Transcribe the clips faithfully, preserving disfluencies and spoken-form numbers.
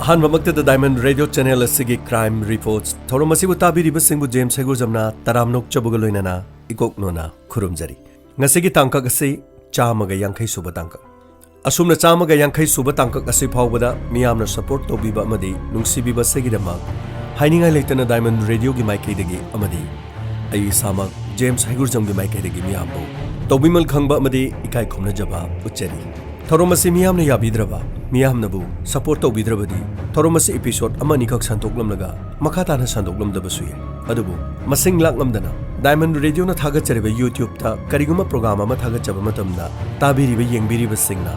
ꯑꯍꯥꯟꯕꯃꯛꯇꯗ Diamond Radio Channel ꯑꯁꯤꯒꯤ Crime Reports ꯊꯧꯔꯝ ꯑꯁꯤꯕꯨ ꯇꯥꯕꯤꯔꯤꯕꯁꯤꯡꯕꯨ ꯖꯦꯝꯁ ꯍꯩꯒꯨꯔꯖꯝꯅ ꯇꯔꯥꯝꯅ ꯑꯣꯛꯆꯕꯒ ꯂꯣꯏꯅꯅ ꯏꯀꯣꯛꯅꯣꯅ ꯈꯨꯔꯨꯝꯖꯔꯤ꯫ ꯉꯁꯤꯒꯤ ꯇꯥꯡꯀꯛ ꯑꯁꯤ ꯆꯥꯝꯃꯒ ꯌꯥꯡꯈꯩ ꯁꯨꯕ ꯇꯥꯡꯀꯛ꯫ ꯑꯁꯨꯝꯅ ꯆꯥꯝꯃꯒ ꯌꯥꯡꯈꯩ ꯁꯨꯕ ꯇꯥꯡꯀꯛ ꯑꯁꯤ ꯐꯥꯎꯕꯗ ꯃꯤꯌꯥꯝꯅ support ꯇꯧꯕꯤꯕ ꯑꯃꯗꯤ ꯅꯨꯡꯁꯤꯕꯤꯕ ꯑꯁꯤꯒꯤꯗꯃꯛ ꯍꯥꯏꯅꯤꯡꯉꯥꯏ ꯂꯩꯇꯅ Diamond Radio ꯒꯤ ꯃꯥꯏꯀꯩꯗꯒꯤ ꯑꯃꯗꯤ ꯑꯩ ꯏꯁꯥꯃꯛ ꯖꯦꯝꯁ ꯍꯩꯒꯨꯔꯖꯝꯒꯤ ꯃꯥꯏꯀꯩꯗꯒꯤ ꯃꯤꯌꯥꯝꯕꯨ ꯇꯧꯕꯤꯃꯜ ꯈꯪꯕ ꯑꯃꯗꯤ ꯏꯀꯥꯏ ꯈꯨꯝꯅꯖꯕ ꯎꯠꯆꯔꯤ꯫ ꯊꯧꯔꯝ ꯑꯁꯤ ꯃꯤꯌꯥꯝꯅ ꯌꯥꯕꯤꯗ꯭ꯔꯕ, ꯃꯤꯌꯥꯝꯅꯕꯨ support ꯇꯧꯕꯤꯗ꯭ꯔꯕꯗꯤ ꯊꯧꯔꯝ ꯑꯁꯤ episode ꯑꯃ ꯑꯅꯤꯈꯛ ꯁꯟꯗꯣꯛꯂꯝꯂꯒ ꯃꯈꯥ ꯇꯥꯅ ꯁꯟꯗꯣꯛꯂꯝꯗꯕꯁꯨ ꯌꯥꯏ꯫ ꯑꯗꯨꯕꯨ ꯃꯁꯤꯡ ꯂꯥꯛꯂꯝꯗꯅ Diamond Radio ꯅ ꯊꯥꯒꯠꯆꯔꯤꯕ YouTube ꯇ ꯀꯔꯤꯒꯨꯝꯕ program ꯑꯃ ꯊꯥꯒꯠꯆꯕ ꯃꯇꯝꯗ ꯇꯥꯕꯤꯔꯤꯕ ꯌꯦꯡꯕꯤꯔꯤꯕꯁꯤꯡꯅ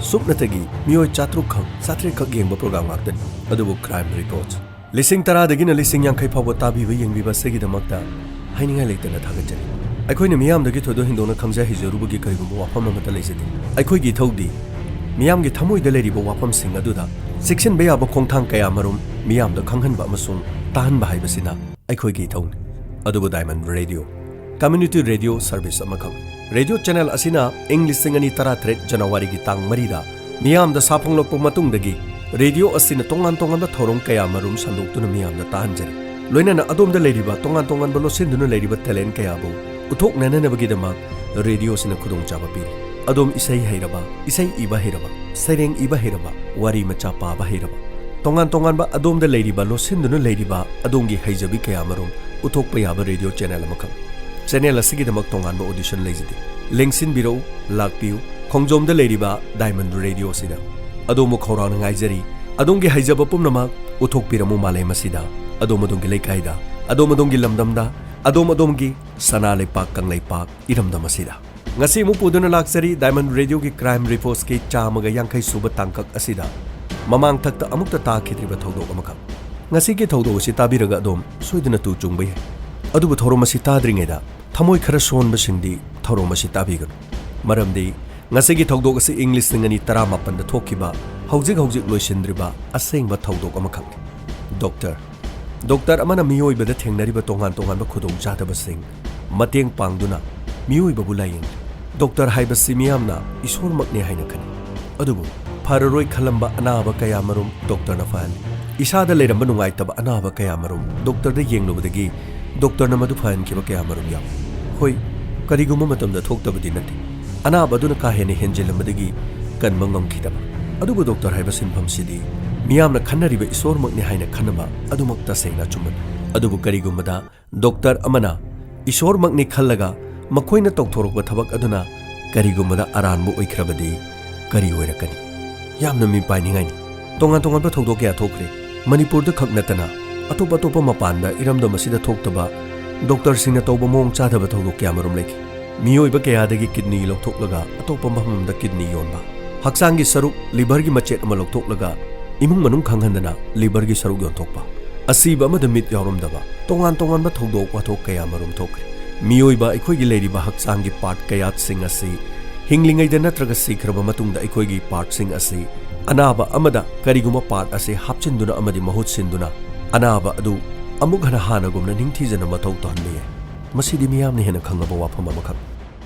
ꯁꯨꯞꯅꯇꯒꯤ ꯃꯤꯑꯣꯏ ꯆꯥꯇ꯭ꯔꯨꯛ ꯈꯛ, ꯆꯥꯇ꯭ꯔꯦꯠ ꯈꯛ ꯌꯦꯡꯕ program ꯉꯥꯛꯇꯅꯤ꯫ ꯑꯗꯨꯕꯨ Crime Reports ꯂꯤꯁꯤꯡ ꯇꯔꯥꯗꯒꯤꯅ ꯂꯤꯁꯤꯡ ꯌꯥꯡꯈꯩ ꯐꯥꯎꯕ ꯇꯥꯕꯤꯕ ꯌꯦꯡꯕꯤꯕ ꯑꯁꯤꯒꯤꯗꯃꯛꯇ ꯍꯥꯏꯅꯤꯡꯉꯥꯏ ꯂꯩꯇꯅ ꯊꯥꯒꯠꯆꯔꯤ꯫ ꯑꯩꯈꯣꯏꯅ ꯃꯤꯌꯥꯝꯗꯒꯤ ꯊꯣꯏꯗꯣꯛ ꯍꯦꯟꯗꯣꯛꯅ ꯈꯪꯖ ꯍꯩꯖꯔꯨꯕꯒꯤ ꯀꯔꯤꯒꯨꯝꯕ ꯋꯥꯐꯝ ꯑꯃꯠꯇ ꯂꯩꯖꯗꯦ꯫ ꯑꯩꯈꯣꯏꯒꯤ ꯏꯊꯧꯗꯤ ꯃꯤꯌꯥꯝꯒꯤ ꯊꯃꯣꯏꯗ ꯂꯩꯔꯤꯕ ꯋꯥꯐꯝꯁꯤꯡ ꯑꯗꯨꯗ ꯆꯦꯛꯁꯤꯟꯕ ꯌꯥꯕ ꯈꯣꯡꯊꯥꯡ ꯀꯌꯥ ꯃꯔꯨꯝ ꯃꯤꯌꯥꯝꯗ ꯈꯪꯍꯟꯕ ꯑꯃꯁꯨꯡ ꯇꯥꯍꯟꯕ ꯍꯥꯏꯕꯁꯤꯅ ꯑꯩꯈꯣꯏꯒꯤ ꯏꯊꯧꯅꯤ꯫ ꯑꯗꯨꯕꯨ Diamond Radio community radio service ꯑꯃꯈꯛ꯫ Radio channel ꯑꯁꯤꯅ ꯏꯪ ꯂꯤꯁꯤꯡ ꯑꯅꯤ ꯇꯔꯥꯇꯔꯦꯠ ꯖꯅꯋꯥꯔꯤꯒꯤ ꯇꯥꯡ ꯃꯔꯤꯗ ꯃꯤꯌꯥꯝꯗ ꯁꯥꯐꯣꯡꯂꯛꯄ ꯃꯇꯨꯡꯗꯒꯤ radio ꯑꯁꯤꯅ ꯇꯣꯉꯥꯟ ꯇꯣꯉꯥꯟꯕ ꯊꯧꯔꯝ ꯀꯌꯥ ꯃꯔꯨꯝ ꯁꯟꯗꯣꯛꯇꯨꯅ ꯃꯤꯌꯥꯝꯗ ꯇꯥꯍꯟꯖꯔꯤ꯫ ꯂꯣꯏꯅꯅ ꯑꯗꯣꯝꯗ ꯂꯩꯔꯤꯕ ꯇꯣꯉꯥꯟ ꯇꯣꯉꯥꯟꯕ ꯂꯣꯠꯁꯤꯟꯗꯨꯅ ꯂꯩꯔꯤꯕ talent ꯀꯌꯥꯕꯨ ꯎꯠꯊꯣꯛꯅꯅꯕꯒꯤꯗꯃꯛ radio ꯑꯁꯤꯅ ꯈꯨꯗꯣꯡꯆꯥꯕ ꯄꯤꯔꯤ꯫ ꯑꯗꯣꯝ ꯏꯁꯩ ꯍꯩꯔꯕ, ꯏꯁꯩ ꯏꯕ ꯍꯩꯔꯕ, ꯁꯩꯔꯦꯡ ꯏꯕ ꯍꯩꯔꯕ, ꯋꯥꯔꯤ ꯃꯆꯥ ꯄꯥꯕ ꯍꯩꯔꯕ, ꯇꯣꯉꯥꯟ ꯇꯣꯉꯥꯟꯕ ꯑꯗꯣꯝꯗ ꯂꯩꯔꯤꯕ, ꯂꯣꯠꯁꯤꯟꯗꯨꯅ ꯂꯩꯔꯤꯕ ꯑꯗꯣꯝꯒꯤ ꯍꯩꯖꯕꯤ ꯀꯌꯥ ꯃꯔꯨꯝ ꯎꯠꯊꯣꯛꯄ ꯌꯥꯕ radio channel ꯑꯃꯈꯛ꯫ Channel ꯑꯁꯤꯒꯤꯗꯃꯛ ꯇꯣꯉꯥꯟꯕ audition ꯂꯩꯖꯗꯦ꯫ ꯂꯦꯡꯁꯤꯟꯕꯤꯔꯛꯎ, ꯂꯥꯛꯄꯤꯌꯨ, ꯈꯣꯡꯖꯣꯝꯗ ꯂꯩꯔꯤꯕ Diamond Radio ꯑꯁꯤꯗ꯫ ꯑꯗꯣꯝꯕꯨ ꯈꯧꯔꯥꯡꯅ ꯉꯥꯏꯖꯔꯤ꯫ ꯑꯗꯣꯝꯒꯤ ꯍꯩꯖꯕ ꯄꯨꯝꯅꯃꯛ ꯎꯠꯊꯣꯛꯄꯤꯔꯝꯃꯨ ꯃꯥꯂꯦꯝ ꯑꯁꯤꯗ, ꯑꯗꯣꯝ ꯑꯗꯣꯝꯒꯤ ꯂꯩꯀꯥꯏꯗ, ꯑꯗꯣꯝ ꯑꯗꯣꯝꯒꯤ ꯂꯝꯗꯝꯗ, ꯑꯗꯣꯝ ꯑꯗꯣꯝꯒꯤ ꯁꯅꯥ ꯂꯩꯄꯥꯛ ꯀꯪꯂꯩꯄꯥꯛ ꯏꯔꯝꯗꯝ ꯑꯁꯤꯗ꯫ ꯉꯁꯤ ꯑꯃꯨꯛ ꯄꯨꯗꯨꯅ ꯂꯥꯛꯆꯔꯤ Diamond Radio ꯒꯤ Crime Reports ꯀꯤ ꯆꯥꯝꯃꯒ ꯌꯥꯡꯈꯩ ꯁꯨꯕ ꯇꯥꯡꯀꯛ ꯑꯁꯤꯗ꯫ ꯃꯃꯥꯡꯊꯛꯇ ꯑꯃꯨꯛꯇ ꯇꯥꯈꯤꯗ꯭ꯔꯤꯕ ꯊꯧꯗꯣꯛ ꯑꯃꯈꯛ꯫ ꯉꯁꯤꯒꯤ ꯊꯧꯗꯣꯛ ꯑꯁꯤ ꯇꯥꯕꯤꯔꯒ ꯑꯗꯣꯝ ꯁꯣꯏꯗꯅ ꯇꯨ ꯆꯨꯡꯕ ꯌꯥꯏ꯫ ꯑꯗꯨꯕꯨ ꯊꯧꯔꯝ ꯑꯁꯤ ꯇꯥꯗ꯭ꯔꯤꯉꯩꯗ ꯊꯃꯣꯏ ꯈꯔ ꯁꯣꯟꯕꯁꯤꯡꯗꯤ ꯊꯧꯔꯝ ꯑꯁꯤ ꯇꯥꯕꯤꯒꯅꯨ꯫ ꯃꯔꯝꯗꯤ ꯉꯁꯤꯒꯤ ꯊꯧꯗꯣꯛ ꯑꯁꯤ ꯏꯪ ꯂꯤꯁꯤꯡ ꯑꯅꯤ ꯇꯔꯥꯃꯥꯄꯟꯗ ꯊꯣꯛꯈꯤꯕ, ꯍꯧꯖꯤꯛ ꯍꯧꯖꯤꯛ ꯂꯣꯏꯁꯤꯟꯗ꯭ꯔꯤꯕ ꯑꯁꯦꯡꯕ ꯊꯧꯗꯣꯛ ꯑꯃꯈꯛꯅꯤ꯫ ꯗꯣꯛꯇꯔ꯫ ꯗꯣꯛꯇꯔ ꯑꯃꯅ ꯃꯤꯑꯣꯏꯕꯗ ꯊꯦꯡꯅꯔꯤꯕ ꯇꯣꯉꯥꯟ ꯇꯣꯉꯥꯟꯕ ꯈꯨꯗꯣꯡꯆꯥꯗꯕꯁꯤꯡ ꯃꯇꯦꯡ ꯄꯥꯡꯗꯨꯅ ꯃꯤꯑꯣꯏꯕꯕꯨ ꯂꯥꯌꯦꯡꯂꯤ꯫ ꯗꯣꯛꯇꯔ ꯍꯥꯏꯕꯁꯤ ꯃꯤꯌꯥꯝꯅ ꯏꯁꯣꯔꯃꯛꯅꯤ ꯍꯥꯏꯅ ꯈꯟꯅꯩ꯫ ꯑꯗꯨꯕꯨ ꯐꯔꯔꯣꯏ ꯈꯜꯂꯝꯕ ꯑꯅꯥꯕ ꯀꯌꯥꯃꯔꯨꯝ ꯗꯣꯛꯇꯔꯅ ꯐꯍꯜꯂꯤ꯫ ꯏꯁꯥꯗ ꯂꯩꯔꯝꯕ ꯅꯨꯡꯉꯥꯏꯇꯕ ꯑꯅꯥꯕ ꯀꯌꯥꯃꯔꯨꯝ ꯗꯣꯛꯇꯔꯗ ꯌꯦꯡꯂꯨꯕꯗꯒꯤ ꯗꯣꯛꯇꯔꯅ ꯃꯗꯨ ꯐꯍꯟꯈꯤꯕ ꯀꯌꯥꯃꯔꯨꯝ ꯌꯥꯎꯏ꯫ ꯍꯣꯏ, ꯀꯔꯤꯒꯨꯝꯕ ꯃꯇꯝꯗ ꯊꯣꯛꯇꯕꯗꯤ ꯅꯠꯇꯦ꯫ ꯑꯅꯥꯕ ꯑꯗꯨꯅ ꯀꯥ ꯍꯦꯟꯅ ꯍꯦꯟꯖꯤꯜꯂꯝꯕꯗꯒꯤ ꯀꯟꯕ ꯉꯝꯈꯤꯗꯕ꯫ ꯑꯗꯨꯕꯨ ꯗꯣꯛꯇꯔ ꯍꯥꯏꯕ ꯁꯤꯟꯐꯝꯁꯤꯗꯤ ꯃꯤꯌꯥꯝꯅ ꯈꯟꯅꯔꯤꯕ ꯏꯁꯣꯔꯃꯛꯅꯤ ꯍꯥꯏꯅ ꯈꯟꯅꯕ ꯑꯗꯨꯃꯛ ꯇꯁꯦꯡꯅ ꯑꯆꯨꯝꯕꯅꯤ꯫ ꯑꯗꯨꯕꯨ ꯀꯔꯤꯒꯨꯝꯕꯗ ꯗꯣꯛꯇꯔ ꯑꯃꯅ ꯏꯁꯣꯔꯃꯛꯅꯤ ꯈꯜꯂꯒ ꯃꯈꯣꯏꯅ ꯇꯧꯊꯣꯔꯛꯄ ꯊꯕꯛ ꯑꯗꯨꯅ ꯀꯔꯤꯒꯨꯝꯕꯗ ꯑꯔꯥꯟꯕ ꯑꯣꯏꯈ꯭ꯔꯕꯗꯤ ꯀꯔꯤ ꯑꯣꯏꯔꯛꯀꯅꯤ? ꯌꯥꯝꯅ ꯃꯤꯄꯥꯏꯅꯤꯡꯉꯥꯏꯅꯤ꯫ ꯇꯣꯉꯥꯟ ꯇꯣꯉꯥꯟꯕ ꯊꯧꯗꯣꯛ ꯀꯌꯥ ꯊꯣꯛꯈ꯭ꯔꯦ꯫ ꯃꯅꯤꯄꯨꯔꯗ ꯈꯛ ꯅꯠꯇꯅ ꯑꯇꯣꯞ ꯑꯇꯣꯞꯄ ꯃꯄꯥꯟꯗ ꯏꯔꯝꯗꯝ ꯑꯁꯤꯗ ꯊꯣꯛꯇꯕ ꯗꯣꯛꯇꯔꯁꯤꯡꯅ ꯇꯧꯕ ꯃꯑꯣꯡ ꯆꯥꯗꯕ ꯊꯧꯗꯣꯛ ꯀꯌꯥꯃꯔꯨꯝ ꯂꯩꯈꯤ꯫ ꯃꯤꯑꯣꯏꯕ ꯀꯌꯥꯗꯒꯤ ꯀꯤꯗꯅꯤ ꯂꯧꯊꯣꯛꯂꯒ ꯑꯇꯣꯞꯄ ꯃꯐꯝ ꯑꯃꯗ ꯀꯤꯗꯅꯤ ꯌꯣꯟꯕ, ꯍꯛꯆꯥꯡꯒꯤ ꯁꯔꯨꯛ ꯂꯤꯚꯔꯒꯤ ꯃꯆꯦꯠ ꯑꯃ ꯂꯧꯊꯣꯛꯂꯒ ꯏꯃꯨꯡ ꯃꯅꯨꯡ ꯈꯪꯍꯟꯗꯅ ꯂꯤꯚꯔꯒꯤ ꯁꯔꯨꯛ ꯌꯣꯟꯊꯣꯛꯄ, ꯑꯁꯤꯕ ꯑꯃꯗ ꯃꯤꯠ ꯌꯥꯎꯔꯝꯗꯕ, ꯇꯣꯉꯥꯟ ꯇꯣꯉꯥꯟꯕ ꯊꯧꯗꯣꯛ ꯋꯥꯊꯣꯛ ꯀꯌꯥꯃꯔꯨꯝ ꯊꯣꯛꯈ꯭ꯔꯦ꯫ ꯃꯤꯑꯣꯏꯕ ꯑꯩꯈꯣꯏꯒꯤ ꯂꯩꯔꯤꯕ ꯍꯛꯆꯥꯡꯒꯤ ꯄꯥꯔꯠ ꯀꯌꯥꯠꯁꯤꯡ ꯑꯁꯤ ꯍꯤꯡꯂꯤꯉꯩꯗ ꯅꯠꯇ꯭ꯔꯒ ꯁꯤꯈ꯭ꯔꯕ ꯃꯇꯨꯡꯗ ꯑꯩꯈꯣꯏꯒꯤ ꯄꯥꯔꯠꯁꯤꯡ ꯑꯁꯤ ꯑꯅꯥꯕ ꯑꯃꯗ ꯀꯔꯤꯒꯨꯝꯕ ꯄꯥꯔꯠ ꯑꯁꯤ ꯍꯥꯞꯆꯤꯟꯗꯨꯅ ꯑꯃꯗꯤ ꯃꯍꯨꯠ ꯁꯤꯟꯗꯨꯅ ꯑꯅꯥꯕ ꯑꯗꯨ ꯑꯃꯨꯛ ꯍꯟꯅ ꯍꯥꯟꯅꯒꯨꯝꯅ ꯅꯤꯡꯊꯤꯖꯅ ꯃꯊꯧ ꯇꯧꯍꯟꯕ ꯌꯥꯏ꯫ ꯃꯁꯤꯗꯤ ꯃꯤꯌꯥꯝꯅ ꯍꯦꯟꯅ ꯈꯪꯂꯕ ꯋꯥꯐꯝ ꯑꯃꯈꯛ꯫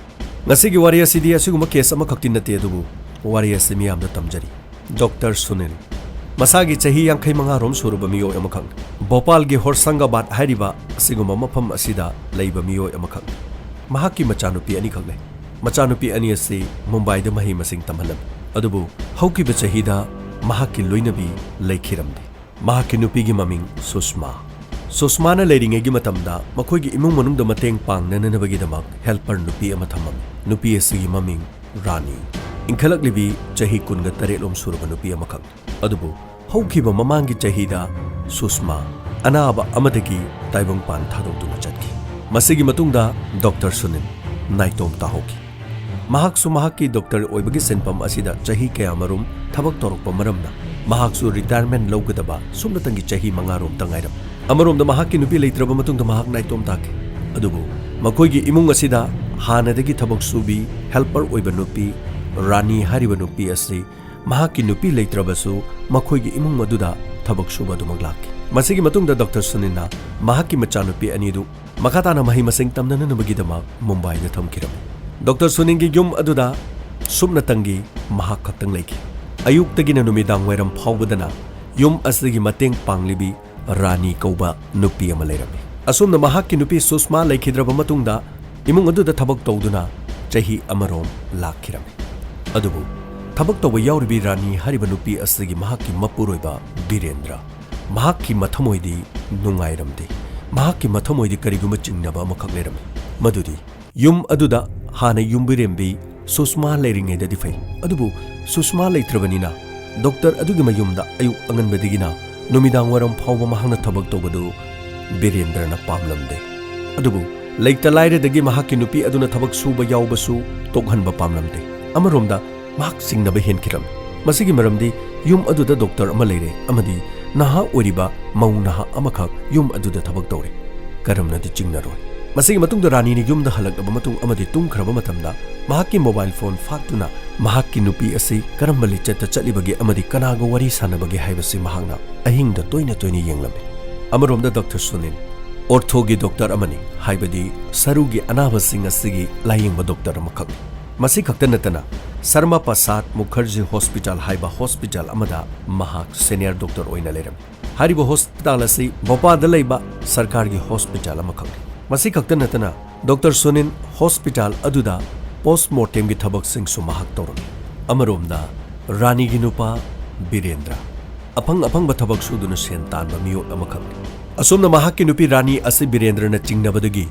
ꯉꯁꯤꯒꯤ ꯋꯥꯔꯤ ꯑꯁꯤꯗꯤ ꯑꯁꯤꯒꯨꯝꯕ ꯀꯦꯁ ꯑꯃꯈꯛꯇꯤ ꯅꯠꯇꯦ, ꯑꯗꯨꯕꯨ ꯋꯥꯔꯤ ꯑꯁꯤ ꯃꯤꯌꯥꯝꯗ ꯇꯝꯖꯔꯤ꯫ ꯗꯣꯛꯇꯔ ꯁꯨꯅꯤꯜ, ꯃꯁꯥꯒꯤ ꯆꯍꯤ ꯌꯥꯡꯈꯩ ꯃꯉꯥ ꯔꯣꯝ ꯁꯨꯔꯕ ꯃꯤꯑꯣꯏ ꯑꯃꯈꯛꯅꯤ꯫ ꯚꯣꯄꯥꯜꯒꯤ ꯍꯣꯔꯁꯪꯒꯥꯕꯥꯗ ꯍꯥꯏꯔꯤꯕ ꯑꯁꯤꯒꯨꯝꯕ ꯃꯐꯝ ꯑꯁꯤꯗ ꯂꯩꯕ ꯃꯤꯑꯣꯏ ꯑꯃꯈꯛꯅꯤ꯫ ꯃꯍꯥꯛꯀꯤ ꯃꯆꯥꯅꯨꯄꯤ ꯑꯅꯤꯈꯛ ꯂꯩ꯫ ꯃꯆꯥꯅꯨꯄꯤ ꯑꯅꯤ ꯑꯁꯤ ꯃꯨꯝꯕꯥꯏꯗ ꯃꯍꯩ ꯃꯁꯤꯡ ꯇꯝꯍꯜꯂꯝꯃꯤ꯫ ꯑꯗꯨꯕꯨ ꯍꯧꯈꯤꯕ ꯆꯍꯤꯗ ꯃꯍꯥꯛꯀꯤ ꯂꯣꯏꯅꯕꯤ ꯂꯩꯈꯤꯔꯝꯗꯦ꯫ ꯃꯍꯥꯛꯀꯤ ꯅꯨꯄꯤꯒꯤ ꯃꯃꯤꯡ ꯁꯨꯁꯃꯥ꯫ ꯁꯨꯁꯃꯥꯅ ꯂꯩꯔꯤꯉꯩꯒꯤ ꯃꯇꯝꯗ ꯃꯈꯣꯏꯒꯤ ꯏꯃꯨꯡ ꯃꯅꯨꯡꯗ ꯃꯇꯦꯡ ꯄꯥꯡꯅꯅꯕꯒꯤꯗꯃꯛ ꯍꯦꯜꯄꯔ ꯅꯨꯄꯤ ꯑꯃ ꯊꯝꯃꯝꯃꯤ꯫ ꯅꯨꯄꯤ ꯑꯁꯤꯒꯤ ꯃꯃꯤꯡ ꯔꯥꯅꯤ꯫ ꯏꯟꯈꯠꯂꯛꯂꯤꯕꯤ ꯆꯍꯤ ꯀꯨꯟꯒ ꯇꯔꯦꯠ ꯂꯣꯝ ꯁꯨꯔꯕ ꯅꯨꯄꯤ ꯑꯃꯈꯛꯅꯤ꯫ ꯑꯗꯨꯕꯨ ꯍꯧꯈꯤꯕ ꯃꯃꯥꯡꯒꯤ ꯆꯍꯤꯗ ꯁꯨꯁꯃꯥ ꯑꯅꯥꯕ ꯑꯃꯗꯒꯤ ꯇꯥꯏꯕꯪꯄꯥꯟ ꯊꯥꯗꯣꯛꯇꯨꯅ ꯆꯠꯈꯤ꯫ ꯃꯁꯤꯒꯤ ꯃꯇꯨꯡꯗ ꯗꯣꯛꯇꯔ ꯁꯨꯅꯤꯜ ꯅꯥꯏꯇꯣꯝ ꯇꯥꯍꯧꯈꯤ꯫ ꯃꯍꯥꯛꯁꯨ ꯃꯍꯥꯛꯀꯤ ꯗꯣꯛꯇꯔ ꯑꯣꯏꯕꯒꯤ ꯁꯤꯟꯐꯝ ꯑꯁꯤꯗ ꯆꯍꯤ ꯀꯌꯥꯃꯔꯨꯝ ꯊꯕꯛ ꯇꯧꯔꯛꯄ ꯃꯔꯝꯅ ꯃꯍꯥꯛꯁꯨ ꯔꯤꯇꯥꯌꯔꯃꯦꯟ ꯂꯧꯒꯗꯕ ꯁꯨꯞꯅꯇꯪꯒꯤ ꯆꯍꯤ ꯃꯉꯥꯔꯣꯝꯇ ꯉꯥꯏꯔꯝꯃꯤ꯫ ꯑꯃꯔꯣꯝꯗ ꯃꯍꯥꯛꯀꯤ ꯅꯨꯄꯤ ꯂꯩꯇ꯭ꯔꯕ ꯃꯇꯨꯡꯗ ꯃꯍꯥꯛ ꯅꯥꯏꯇꯣꯝ ꯇꯥꯈꯤ꯫ ꯑꯗꯨꯕꯨ ꯃꯈꯣꯏꯒꯤ ꯏꯃꯨꯡ ꯑꯁꯤꯗ ꯍꯥꯟꯅꯗꯒꯤ ꯊꯕꯛ ꯁꯨꯕꯤ ꯍꯦꯜꯄꯔ ꯑꯣꯏꯕ ꯅꯨꯄꯤ ꯔꯥꯅꯤ ꯍꯥꯏꯔꯤꯕ ꯅꯨꯄꯤ ꯑꯁꯤ ꯃꯍꯥꯛꯀꯤ ꯅꯨꯄꯤ ꯂꯩꯇ꯭ꯔꯕꯁꯨ ꯃꯈꯣꯏꯒꯤ ꯏꯃꯨꯡ ꯑꯗꯨꯗ ꯊꯕꯛ ꯁꯨꯕ ꯑꯗꯨꯃꯛ ꯂꯥꯛꯈꯤ꯫ ꯃꯁꯤꯒꯤ ꯃꯇꯨꯡꯗ ꯗꯣꯛꯇꯔ ꯁꯨꯅꯤꯜꯅ ꯃꯍꯥꯛꯀꯤ ꯃꯆꯥꯅꯨꯄꯤ ꯑꯅꯤꯗꯨ ꯃꯈꯥ ꯇꯥꯅ ꯃꯍꯩ ꯃꯁꯤꯡ ꯇꯝꯅꯅꯕꯒꯤꯗꯃꯛ ꯃꯨꯝꯕꯥꯏꯗ ꯊꯝꯈꯤꯔꯝꯃꯤ꯫ ꯗꯣꯛꯇꯔ ꯁꯨꯅꯤꯜꯒꯤ ꯌꯨꯝ ꯑꯗꯨꯗ ꯁꯨꯞꯅꯇꯪꯒꯤ ꯃꯍꯥꯛ ꯈꯛꯇꯪ ꯂꯩꯈꯤ꯫ ꯑꯌꯨꯛꯇꯒꯤꯅ ꯅꯨꯃꯤꯗꯥꯡ ꯋꯥꯏꯔꯝ ꯐꯥꯎꯕꯗꯅ ꯌꯨꯝ ꯑꯁꯤꯒꯤ ꯃꯇꯦꯡ ꯄꯥꯡꯂꯤꯕꯤ ꯔꯥꯅꯤ ꯀꯧꯕ ꯅꯨꯄꯤ ꯑꯃ ꯂꯩꯔꯝꯃꯤ꯫ ꯑꯁꯨꯝꯅ ꯃꯍꯥꯛꯀꯤ ꯅꯨꯄꯤ ꯁꯨꯁꯃꯥ ꯂꯩꯈꯤꯗ꯭ꯔꯕ ꯃꯇꯨꯡꯗ, ꯏꯃꯨꯡ ꯑꯗꯨꯗ ꯊꯕꯛ ꯇꯧꯗꯨꯅ ꯆꯍꯤ ꯑꯃꯔꯣꯝ ꯂꯥꯛꯈꯤꯔꯝꯃꯤ꯫ ꯑꯗꯨꯕꯨ ꯊꯕꯛ ꯇꯧꯕ ꯌꯥꯎꯔꯤꯕꯤ ꯔꯥꯅꯤ ꯍꯥꯏꯔꯤꯕ ꯅꯨꯄꯤ ꯑꯁꯤꯒꯤ ꯃꯍꯥꯛꯀꯤ ꯃꯄꯨꯔꯣꯏꯕ ꯕꯤꯔꯦꯟꯗ꯭ꯔ, ꯃꯍꯥꯛꯀꯤ ꯃꯊꯃꯣꯏꯗꯤ ꯅꯨꯡꯉꯥꯏꯔꯝꯗꯦ꯫ ꯃꯍꯥꯛꯀꯤ ꯃꯊꯃꯣꯏꯗꯤ ꯀꯔꯤꯒꯨꯝꯕ ꯆꯤꯡꯅꯕ ꯑꯃꯈꯛ ꯂꯩꯔꯝꯃꯤ, ꯃꯗꯨꯗꯤ ꯌꯨꯝ ꯑꯗꯨꯗ ꯍꯥꯟꯅ ꯌꯨꯝꯕꯤꯔꯦꯝꯕꯤ ꯁꯨꯁꯃꯥ ꯂꯩꯔꯤꯉꯩꯗꯗꯤ ꯐꯩ, ꯑꯗꯨꯕꯨ ꯁꯨꯁꯃꯥ ꯂꯩꯇ꯭ꯔꯕꯅꯤꯅ ꯗꯣꯛꯇꯔ ꯑꯗꯨꯒꯤ ꯃꯌꯨꯝꯗ ꯑꯌꯨꯛ ꯑꯉꯟꯕꯗꯒꯤꯅ ꯅꯨꯃꯤꯗꯥꯡ ꯋꯥꯏꯔꯝ ꯐꯥꯎꯕ ꯃꯍꯥꯛꯅ ꯊꯕꯛ ꯇꯧꯕꯗꯨ ꯕꯤꯔꯦꯟꯗ꯭ꯔꯅ ꯄꯥꯝꯂꯝꯗꯦ꯫ ꯑꯗꯨꯕꯨ ꯂꯩꯇ ꯂꯥꯏꯔꯗꯒꯤ ꯃꯍꯥꯛꯀꯤ ꯅꯨꯄꯤ ꯑꯗꯨꯅ ꯊꯕꯛ ꯁꯨꯕ ꯌꯥꯎꯕꯁꯨ ꯇꯣꯛꯍꯟꯕ ꯄꯥꯝꯂꯝꯗꯦ꯫ ꯑꯃꯔꯣꯝꯗ ꯃꯍꯥꯛ ꯆꯤꯡꯅꯕ ꯍꯦꯟꯈꯤꯔꯝꯃꯤ꯫ ꯃꯁꯤꯒꯤ ꯃꯔꯝꯗꯤ ꯌꯨꯝ ꯑꯗꯨꯗ ꯗꯣꯛꯇꯔ ꯑꯃ ꯂꯩꯔꯦ ꯑꯃꯗꯤ ꯅꯍꯥ ꯑꯣꯏꯔꯤꯕ ꯃꯧ ꯅꯍꯥ ꯑꯃꯈꯛ ꯌꯨꯝ ꯑꯗꯨꯗ ꯊꯕꯛ ꯇꯧꯔꯦ꯫ ꯀꯔꯝꯅꯗꯤ ꯆꯤꯡꯅꯔꯣꯏ? ꯃꯁꯤꯒꯤ ꯃꯇꯨꯡꯗ ꯔꯥꯅꯤꯅ ꯌꯨꯝꯗ ꯍꯜꯂꯛꯂꯕ ꯃꯇꯨꯡ ꯑꯃꯗꯤ ꯇꯨꯝꯈ꯭ꯔꯕ ꯃꯇꯝꯗ ꯃꯍꯥꯛꯀꯤ ꯃꯣꯕꯥꯏꯜ ꯐꯣꯟ ꯐꯥꯛꯇꯨꯅ ꯃꯍꯥꯛꯀꯤ ꯅꯨꯄꯤ ꯑꯁꯤ ꯀꯔꯝꯕ ꯂꯤꯆꯠꯇ ꯆꯠꯂꯤꯕꯒꯦ ꯑꯃꯗꯤ ꯀꯅꯥꯒ ꯋꯥꯔꯤ ꯁꯥꯟꯅꯕꯒꯦ ꯍꯥꯏꯕꯁꯤ ꯃꯍꯥꯛꯅ ꯑꯍꯤꯡꯗ ꯇꯣꯏꯅ ꯇꯣꯏꯅ ꯌꯦꯡꯂꯝꯃꯤ꯫ ꯑꯃꯔꯣꯝꯗ ꯗꯣꯛꯇꯔ ꯁꯨꯅꯤꯜ ꯑꯣꯔꯊꯣꯒꯤ ꯗꯣꯛꯇꯔ ꯑꯃꯅꯤ, ꯍꯥꯏꯕꯗꯤ ꯁꯔꯨꯒꯤ ꯑꯅꯥꯕꯁꯤꯡ ꯑꯁꯤꯒꯤ ꯂꯥꯌꯦꯡꯕ ꯗꯣꯛꯇꯔ ꯑꯃꯈꯛꯅꯤ꯫ ꯃꯁꯤ ꯈꯛꯇ ꯅꯠꯇꯅ ꯁꯔꯃ ꯄ꯭ꯔꯁꯥꯗ ꯃꯨꯈꯔꯖꯤ ꯍꯣꯁꯄꯤꯇꯥꯜ ꯍꯥꯏꯕ ꯍꯣꯁꯄꯤꯇꯥꯜ ꯑꯃꯗ ꯃꯍꯥꯛ ꯁꯦꯅꯤꯌꯔ ꯗꯣꯛꯇꯔ ꯑꯣꯏꯅ ꯂꯩꯔꯝꯃꯤ꯫ ꯍꯥꯏꯔꯤꯕ ꯍꯣꯁꯄꯤꯇꯥꯜ ꯑꯁꯤ ꯚꯣꯄꯥꯜꯗ ꯂꯩꯕ ꯁꯔꯀꯥꯔꯒꯤ ꯍꯣꯁꯄꯤꯇꯥꯜ ꯑꯃꯈꯛꯅꯤ꯫ ꯃꯁꯤ ꯈꯛꯇ ꯅꯠꯇꯅ ꯗꯣꯛꯇꯔ ꯁꯨꯅꯤꯜ ꯍꯣꯁꯄꯤꯇꯥꯜ ꯑꯗꯨꯗ ꯄꯣꯁꯃꯣꯔꯇꯦꯝꯒꯤ ꯊꯕꯛꯁꯤꯡꯁꯨ ꯃꯍꯥꯛ ꯇꯧꯔꯝꯃꯤ꯫ ꯑꯃꯔꯣꯝꯗ ꯔꯥꯅꯤꯒꯤ ꯅꯨꯄꯥ ꯕꯤꯔꯦꯟꯗ꯭ꯔ ꯑꯐꯪ ꯑꯐꯪꯕ ꯊꯕꯛ ꯁꯨꯗꯨꯅ ꯁꯦꯟ ꯇꯥꯟꯕ ꯃꯤꯑꯣꯏ ꯑꯃꯈꯛꯅꯤ꯫ ꯑꯁꯨꯝꯅ ꯃꯍꯥꯛꯀꯤ ꯅꯨꯄꯤ ꯔꯥꯅꯤ ꯑꯁꯤ ꯕꯤꯔꯦꯟꯗ꯭ꯔꯅ ꯆꯤꯡꯅꯕꯗꯒꯤ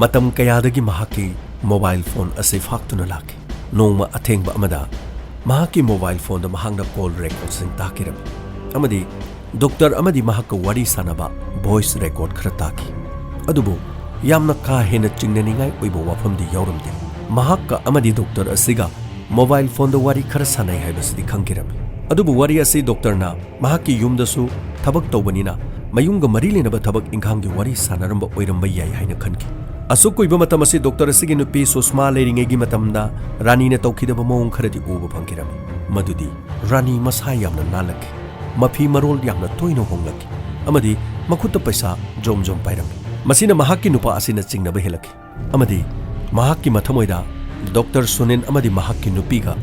ꯃꯇꯝ ꯀꯌꯥꯗꯒꯤ ꯃꯍꯥꯛꯀꯤ ꯃꯣꯕꯥꯏꯜ ꯐꯣꯟ ꯑꯁꯤ ꯐꯥꯛꯇꯨꯅ ꯂꯥꯛꯈꯤ꯫ ꯅꯣꯡꯃ ꯑꯊꯦꯡꯕ ꯑꯃꯗ ꯃꯍꯥꯛꯀꯤ ꯃꯣꯕꯥꯏꯜ ꯐꯣꯟꯗ ꯃꯍꯥꯛꯅ ꯀꯣꯜ ꯔꯦꯀꯣꯔꯗꯁꯤꯡ ꯇꯥꯈꯤꯔꯝꯃꯤ ꯑꯃꯗꯤ ꯗꯣꯛꯇꯔ ꯑꯃꯗꯤ ꯃꯍꯥꯛꯀ ꯋꯥꯔꯤ ꯁꯥꯟꯅꯕ ꯚꯣꯏꯁ ꯔꯦꯀꯣꯔꯗ ꯈꯔ ꯇꯥꯈꯤ꯫ ꯑꯗꯨꯕꯨ ꯌꯥꯝꯅ ꯀꯥ ꯍꯦꯟꯅ ꯆꯤꯡꯅꯅꯤꯡꯉꯥꯏ ꯑꯣꯏꯕ ꯋꯥꯐꯝꯗꯤ ꯌꯥꯎꯔꯝꯗꯦ꯫ ꯃꯍꯥꯛꯀ ꯑꯃꯗꯤ ꯗꯣꯛꯇꯔ ꯑꯁꯤꯒ ꯃꯣꯕꯥꯏꯜ ꯐꯣꯟꯗ ꯋꯥꯔꯤ ꯈꯔ ꯁꯥꯟꯅꯩ ꯍꯥꯏꯕꯁꯤꯗꯤ ꯈꯪꯈꯤꯔꯝꯃꯤ꯫ ꯑꯗꯨꯕꯨ ꯋꯥꯔꯤ ꯑꯁꯤ ꯗꯣꯛꯇꯔꯅ ꯃꯍꯥꯛꯀꯤ ꯌꯨꯝꯗꯁꯨ ꯊꯕꯛ ꯇꯧꯕꯅꯤꯅ ꯃꯌꯨꯝꯒ ꯃꯔꯤ ꯂꯩꯅꯕ ꯊꯕꯛ ꯏꯪꯈꯥꯡꯒꯤ ꯋꯥꯔꯤ ꯁꯥꯟꯅꯔꯝꯕ ꯑꯣꯏꯔꯝꯕ ꯌꯥꯏ ꯍꯥꯏꯅ ꯈꯟꯈꯤ꯫ ꯑꯁꯨꯛ ꯀꯨꯏꯕ ꯃꯇꯝ ꯑꯁꯤ ꯗꯣꯛꯇꯔ ꯑꯁꯤꯒꯤ ꯅꯨꯄꯤ ꯁꯨꯁꯃꯥ ꯂꯩꯔꯤꯉꯩꯒꯤ ꯃꯇꯝꯗ ꯔꯥꯅꯤꯅ ꯇꯧꯈꯤꯗꯕ ꯃꯑꯣꯡ ꯈꯔꯗꯤ ꯎꯕ ꯐꯪꯈꯤꯔꯝꯃꯤ꯫ ꯃꯗꯨꯗꯤ ꯔꯥꯅꯤ ꯃꯁꯥ ꯌꯥꯝꯅ ꯅꯥꯜꯂꯛꯈꯤ, ꯃꯐꯤ ꯃꯔꯣꯜ ꯌꯥꯝꯅ ꯇꯣꯏꯅ ꯍꯣꯡꯂꯛꯈꯤ ꯑꯃꯗꯤ ꯃꯈꯨꯠꯇ ꯄꯩꯁꯥ ꯖꯣꯝ ꯖꯣꯝ ꯄꯥꯏꯔꯝꯃꯤ꯫ ꯃꯁꯤꯅ ꯃꯍꯥꯛꯀꯤ ꯅꯨꯄꯥ ꯑꯁꯤꯅ ꯆꯤꯡꯅꯕ ꯍꯦꯜꯂꯛꯈꯤ ꯑꯃꯗꯤ ꯃꯍꯥꯛꯀꯤ ꯃꯊꯃꯣꯏꯗ ꯗꯣꯛꯇꯔ ꯁꯨꯅꯤꯜ ꯑꯃꯗꯤ ꯃꯍꯥꯛꯀꯤ ꯅꯨꯄꯤꯒ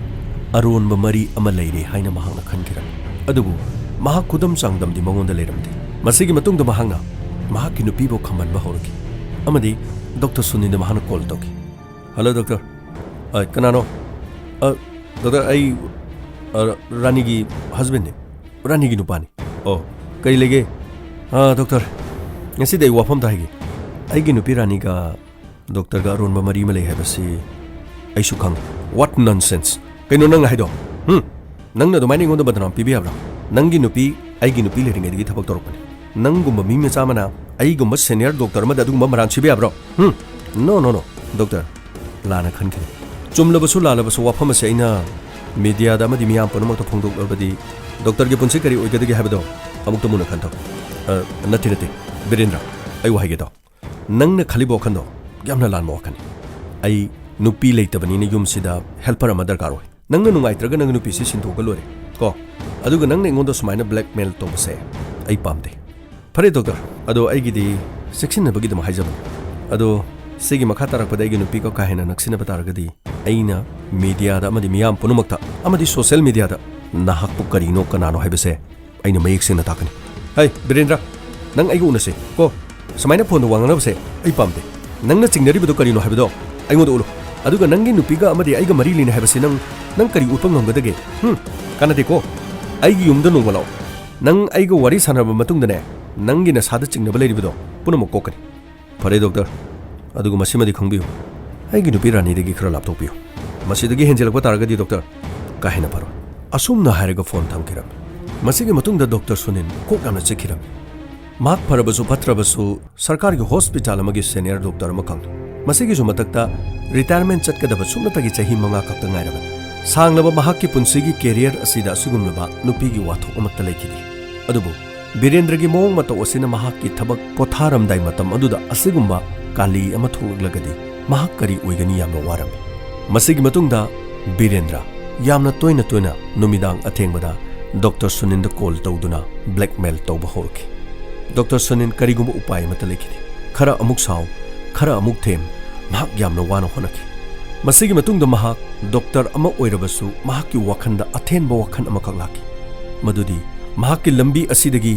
ꯑꯔꯣꯟꯕ ꯃꯔꯤ ꯑꯃ ꯂꯩꯔꯦ ꯍꯥꯏꯅ ꯃꯍꯥꯛꯅ ꯈꯟꯈꯤꯔꯝꯃꯤ꯫ ꯑꯗꯨꯕꯨ ꯃꯍꯥꯛ ꯈꯨꯗꯝ ꯆꯥꯡꯗꯝꯗꯤ ꯃꯉꯣꯟꯗ ꯂꯩꯔꯝꯗꯦ꯫ ꯃꯁꯤꯒꯤ ꯃꯇꯨꯡꯗ ꯃꯍꯥꯛꯅ ꯃꯍꯥꯛꯀꯤ ꯅꯨꯄꯤꯕꯨ ꯈꯝꯕꯟꯕ ꯍꯧꯔꯛꯈꯤ ꯑꯃꯗꯤ ꯗꯣꯛꯇꯔ ꯁꯨꯅꯤꯜꯗ ꯃꯍꯥꯛꯅ ꯀꯣꯜ ꯇꯧꯈꯤ꯫ "Hello, doctor. ꯑ, ꯀꯅꯥꯅꯣ?" "ꯑ, ꯗꯣꯛꯇꯔ, ꯑꯩ, ꯑ, ꯔꯥꯅꯤꯒꯤ ꯍꯁꯕꯦꯟꯅꯤ꯫ ꯔꯥꯅꯤꯒꯤ ꯅꯨꯄꯥꯅꯤ꯫ ꯑꯣ, ꯀꯔꯤ ꯂꯩꯒꯦ?" "ꯑ, ꯗꯣꯛꯇꯔ, ꯉꯁꯤꯗꯤ ꯑꯩ ꯋꯥꯐꯝ ꯑꯝꯇ ꯍꯥꯏꯒꯦ꯫ ꯑꯩꯒꯤ ꯅꯨꯄꯤ ꯔꯥꯅꯤꯒ ꯗꯣꯛꯇꯔꯒ ꯑꯔꯣꯟꯕ ꯃꯔꯤ ꯑꯃ ꯂꯩ ꯍꯥꯏꯕꯁꯤ ꯑꯩꯁꯨ ꯈꯪꯉꯤ꯫" "What nonsense? ꯀꯩꯅꯣ ꯅꯪꯅ ꯍꯥꯏꯗꯣ? ꯍꯨꯝ? ꯅꯪꯅ ꯑꯗꯨꯃꯥꯏꯅ ꯑꯩꯉꯣꯟꯗ ꯕꯗꯅꯥꯝ ꯄꯤꯕ ꯌꯥꯕ꯭ꯔꯥ? ꯅꯪꯒꯤ ꯅꯨꯄꯤ ꯑꯩꯒꯤ ꯅꯨꯄꯤ ꯂꯩꯔꯤꯉꯩꯗꯒꯤ ꯊꯕꯛ ꯇꯧꯔꯛꯄꯅꯤ꯫ ꯅꯪꯒꯨꯝꯕ ꯃꯤ ꯃꯆꯥ ꯑꯃꯅ ꯑꯩꯒꯨꯝꯕ ꯁꯦꯅꯤꯌꯔ ꯗꯣꯛꯇꯔ ꯑꯃꯗ ꯑꯗꯨꯒꯨꯝꯕ ꯃꯔꯥꯟ ꯁꯤꯕ ꯌꯥꯕ꯭ꯔꯣ? ꯍꯨꯝ? No, no, no, doctor. ꯂꯥꯟꯅ ꯈꯟꯈꯤꯅꯨ꯫ ꯆꯨꯝꯂꯕꯁꯨ ꯂꯥꯜꯂꯕꯁꯨ ꯋꯥꯐꯝ ꯑꯁꯤ ꯑꯩꯅ ꯃꯤꯗꯤꯌꯥꯗ ꯑꯃꯗꯤ ꯃꯤꯌꯥꯝ ꯄꯨꯝꯅꯃꯛꯇ ꯐꯣꯡꯗꯣꯛꯂꯕꯗꯤ ꯗꯣꯛꯇꯔꯒꯤ ꯄꯨꯟꯁꯤ ꯀꯔꯤ ꯑꯣꯏꯒꯗꯒꯦ ꯍꯥꯏꯕꯗꯣ ꯑꯃꯨꯛꯇ ꯃꯨꯟꯅ ꯈꯟꯊꯧ꯫ ꯑ, ꯅꯠꯇꯦ, ꯅꯠꯇꯦ, ꯕꯤꯔꯦꯟꯗ꯭ꯔ, ꯑꯩ ꯋꯥ ꯍꯥꯏꯒꯦ ꯇꯥꯎ꯫ ꯅꯪꯅ ꯈꯜꯂꯤꯕ ꯋꯥꯈꯜꯗꯣ ꯌꯥꯝꯅ ꯂꯥꯟꯕ ꯋꯥꯈꯜꯅꯤ꯫ ꯑꯩ ꯅꯨꯄꯤ ꯂꯩꯇꯕꯅꯤꯅ ꯌꯨꯝꯁꯤꯗ ꯍꯦꯜꯄꯔ ꯑꯃ ꯗꯔꯀꯥꯔ ꯑꯣꯏ꯫ ꯅꯪꯅ ꯅꯨꯡꯉꯥꯏꯇ꯭ꯔꯒ ꯅꯪꯒꯤ ꯅꯨꯄꯤꯁꯤ ꯁꯤꯟꯗꯣꯛꯑꯒ ꯂꯣꯏꯔꯦ ꯀꯣ꯫ ꯑꯗꯨꯒ ꯅꯪꯅ ꯑꯩꯉꯣꯟꯗ ꯁꯨꯃꯥꯏꯅ ꯕ꯭ꯂꯦꯛꯃꯦꯜ ꯇꯧꯕꯁꯦ ꯑꯩ ꯄꯥꯝꯗꯦ꯫ ꯐꯔꯦ ꯗꯣꯛꯇꯔ, ꯑꯗꯣ ꯑꯩꯒꯤꯗꯤ ꯆꯦꯛꯁꯤꯟꯅꯕꯒꯤꯗꯃꯛ ꯍꯥꯏꯖꯕꯅꯤ꯫ ꯑꯗꯣ ꯁꯤꯒꯤ ꯃꯈꯥ ꯇꯥꯔꯛꯄꯗ ꯑꯩꯒꯤ ꯅꯨꯄꯤꯒ ꯀꯥ ꯍꯦꯟꯅ ꯅꯛꯁꯤꯟꯅꯕ ꯇꯥꯔꯒꯗꯤ ꯑꯩꯅ ꯃꯤꯗꯤꯌꯥꯗ ꯑꯃꯗꯤ ꯃꯤꯌꯥꯝ ꯄꯨꯝꯅꯃꯛꯇ ꯑꯃꯗꯤ ꯁꯣꯁꯤꯌꯦꯜ ꯃꯤꯗꯤꯌꯥꯗ ꯅꯍꯥꯛꯄꯨ ꯀꯔꯤꯅꯣ ꯀꯅꯥꯅꯣ ꯍꯥꯏꯕꯁꯦ ꯑꯩꯅ ꯃꯌꯦꯛ ꯁꯦꯡꯅ ꯇꯥꯛꯀꯅꯤ꯫ "ꯍꯩ, ꯕꯤꯔꯦꯟꯗ꯭ꯔ, ꯅꯪ ꯑꯩꯒ ꯎꯅꯁꯦ ꯀꯣ꯫ ꯁꯨꯃꯥꯏꯅ ꯐꯣꯟꯗ ꯋꯥ ꯉꯥꯡꯅꯕꯁꯦ ꯑꯩ ꯄꯥꯝꯗꯦ꯫ ꯅꯪꯅ ꯆꯤꯡꯅꯔꯤꯕꯗꯣ ꯀꯔꯤꯅꯣ ꯍꯥꯏꯕꯗꯣ ꯑꯩꯉꯣꯟꯗ ꯎꯠꯂꯨ꯫ ꯑꯗꯨꯒ ꯅꯪꯒꯤ ꯅꯨꯄꯤꯒ ꯑꯃꯗꯤ ꯑꯩꯒ ꯃꯔꯤ ꯂꯩꯅꯩ ꯍꯥꯏꯕꯁꯤ ꯅꯪ, ꯅꯪ ꯀꯔꯤ ꯎꯠꯄ ꯉꯝꯒꯗꯒꯦ? ꯍꯨꯝ? ꯀꯥꯟꯅꯗꯦꯀꯣ꯫ ꯑꯩꯒꯤ ꯌꯨꯝꯗ ꯅꯣꯡꯃ ꯂꯥꯛꯑꯣ꯫ ꯅꯪ ꯑꯩꯒ ꯋꯥꯔꯤ ꯁꯥꯟꯅꯔꯕ ꯃꯇꯨꯡꯗꯅꯦ, ꯅꯪꯒꯤ ꯅꯁꯥꯗ ꯆꯤꯡꯅꯕ ꯂꯩꯔꯤꯕꯗꯣ ꯄꯨꯝꯅꯃꯛ ꯀꯣꯛꯀꯅꯤ꯫" "ꯐꯔꯦ ꯗꯣꯛꯇꯔ, ꯑꯗꯨꯒ ꯃꯁꯤꯃꯗꯤ ꯈꯪꯕꯤꯌꯨ, ꯑꯩꯒꯤ ꯅꯨꯄꯤ ꯔꯥꯅꯤꯗꯒꯤ ꯈꯔ ꯂꯥꯞꯊꯣꯛꯄꯤꯌꯨ꯫ ꯃꯁꯤꯗꯒꯤ ꯍꯦꯟꯖꯤꯜꯂꯛꯄ ꯇꯥꯔꯒꯗꯤ ꯗꯣꯛꯇꯔ, ꯀꯥ ꯍꯦꯟꯅ ꯐꯔꯣꯏ꯫" ꯑꯁꯨꯝꯅ ꯍꯥꯏꯔꯒ ꯐꯣꯟ ꯊꯝꯈꯤꯔꯝꯃꯤ꯫ ꯃꯁꯤꯒꯤ ꯃꯇꯨꯡꯗ ꯗꯣꯛꯇꯔ ꯁꯨꯅꯤꯜ ꯀꯣꯛ ꯌꯥꯝꯅ ꯆꯤꯛꯈꯤꯔꯝꯃꯤ꯫ ꯃꯍꯥꯛ ꯐꯔꯕꯁꯨ ꯐꯠꯇ꯭ꯔꯕꯁꯨ ꯁꯔꯀꯥꯔꯒꯤ ꯍꯣꯁꯄꯤꯇꯥꯜ ꯑꯃꯒꯤ ꯁꯦꯅꯤꯌꯔ ꯗꯣꯛꯇꯔ ꯑꯃꯈꯛꯅꯤ꯫ ꯃꯁꯤꯒꯤꯁꯨ ꯃꯊꯛꯇ ꯔꯤꯇꯥꯌꯔꯃꯦꯟ ꯆꯠꯀꯗꯕ ꯁꯨꯞꯅꯇꯒꯤ ꯆꯍꯤ ꯃꯉꯥ ꯈꯛꯇ ꯉꯥꯏꯔꯕꯅꯤ꯫ ꯁꯥꯡꯂꯕ ꯃꯍꯥꯛꯀꯤ ꯄꯨꯟꯁꯤꯒꯤ ꯀꯦꯔꯤꯌꯔ ꯑꯁꯤꯗ ꯑꯁꯤꯒꯨꯝꯂꯕ ꯅꯨꯄꯤꯒꯤ ꯋꯥꯊꯣꯛ ꯑꯃꯠꯇ ꯂꯩꯈꯤꯗꯦ꯫ ꯑꯗꯨꯕꯨ ꯕꯤꯔꯦꯟꯗ꯭ꯔꯒꯤ ꯃꯑꯣꯡ ꯃꯇꯧ ꯑꯁꯤꯅ ꯃꯍꯥꯛꯀꯤ ꯊꯕꯛ ꯄꯣꯊꯥꯔꯝꯗꯥꯏ ꯃꯇꯝ ꯑꯗꯨꯗ ꯑꯁꯤꯒꯨꯝꯕ ꯀꯥꯂꯤ ꯑꯃ ꯊꯣꯛꯂꯛꯂꯒꯗꯤ ꯃꯍꯥꯛ ꯀꯔꯤ ꯑꯣꯏꯒꯅꯤ ꯌꯥꯝꯅ ꯋꯥꯔꯝꯃꯤ꯫ ꯃꯁꯤꯒꯤ ꯃꯇꯨꯡꯗ ꯕꯤꯔꯦꯟꯗ꯭ꯔ ꯌꯥꯝꯅ ꯇꯣꯏꯅ ꯇꯣꯏꯅ ꯅꯨꯃꯤꯗꯥꯡ ꯑꯊꯦꯡꯕꯗ ꯗꯣꯛꯇꯔ ꯁꯨꯅꯤꯟꯗ ꯀꯣꯜ ꯇꯧꯗꯨꯅ ꯕ꯭ꯂꯦꯛꯃꯦꯜ ꯇꯧꯕ ꯍꯧꯔꯛꯈꯤ꯫ ꯗꯣꯛꯇꯔ ꯁꯨꯅꯤꯟ ꯀꯔꯤꯒꯨꯝꯕ ꯎꯄꯥꯏ ꯑꯃꯠꯇ ꯂꯩꯈꯤꯗꯦ꯫ ꯈꯔ ꯑꯃꯨꯛ ꯁꯥꯎ, ꯈꯔ ꯑꯃꯨꯛ ꯊꯦꯝ, ꯃꯍꯥꯛ ꯌꯥꯝꯅ ꯋꯥꯅ ꯍꯣꯠꯅꯈꯤ꯫ ꯃꯁꯤꯒꯤ ꯃꯇꯨꯡꯗ ꯃꯍꯥꯛ ꯗꯣꯛꯇꯔ ꯑꯃ ꯑꯣꯏꯔꯕꯁꯨ, ꯃꯍꯥꯛꯀꯤ ꯋꯥꯈꯜꯗ ꯑꯊꯦꯟꯕ ꯋꯥꯈꯜ ꯑꯃꯈꯛ ꯂꯥꯛꯈꯤ, ꯃꯗꯨꯗꯤ ꯃꯍꯥꯛꯀꯤ ꯂꯝꯕꯤ ꯑꯁꯤꯗꯒꯤ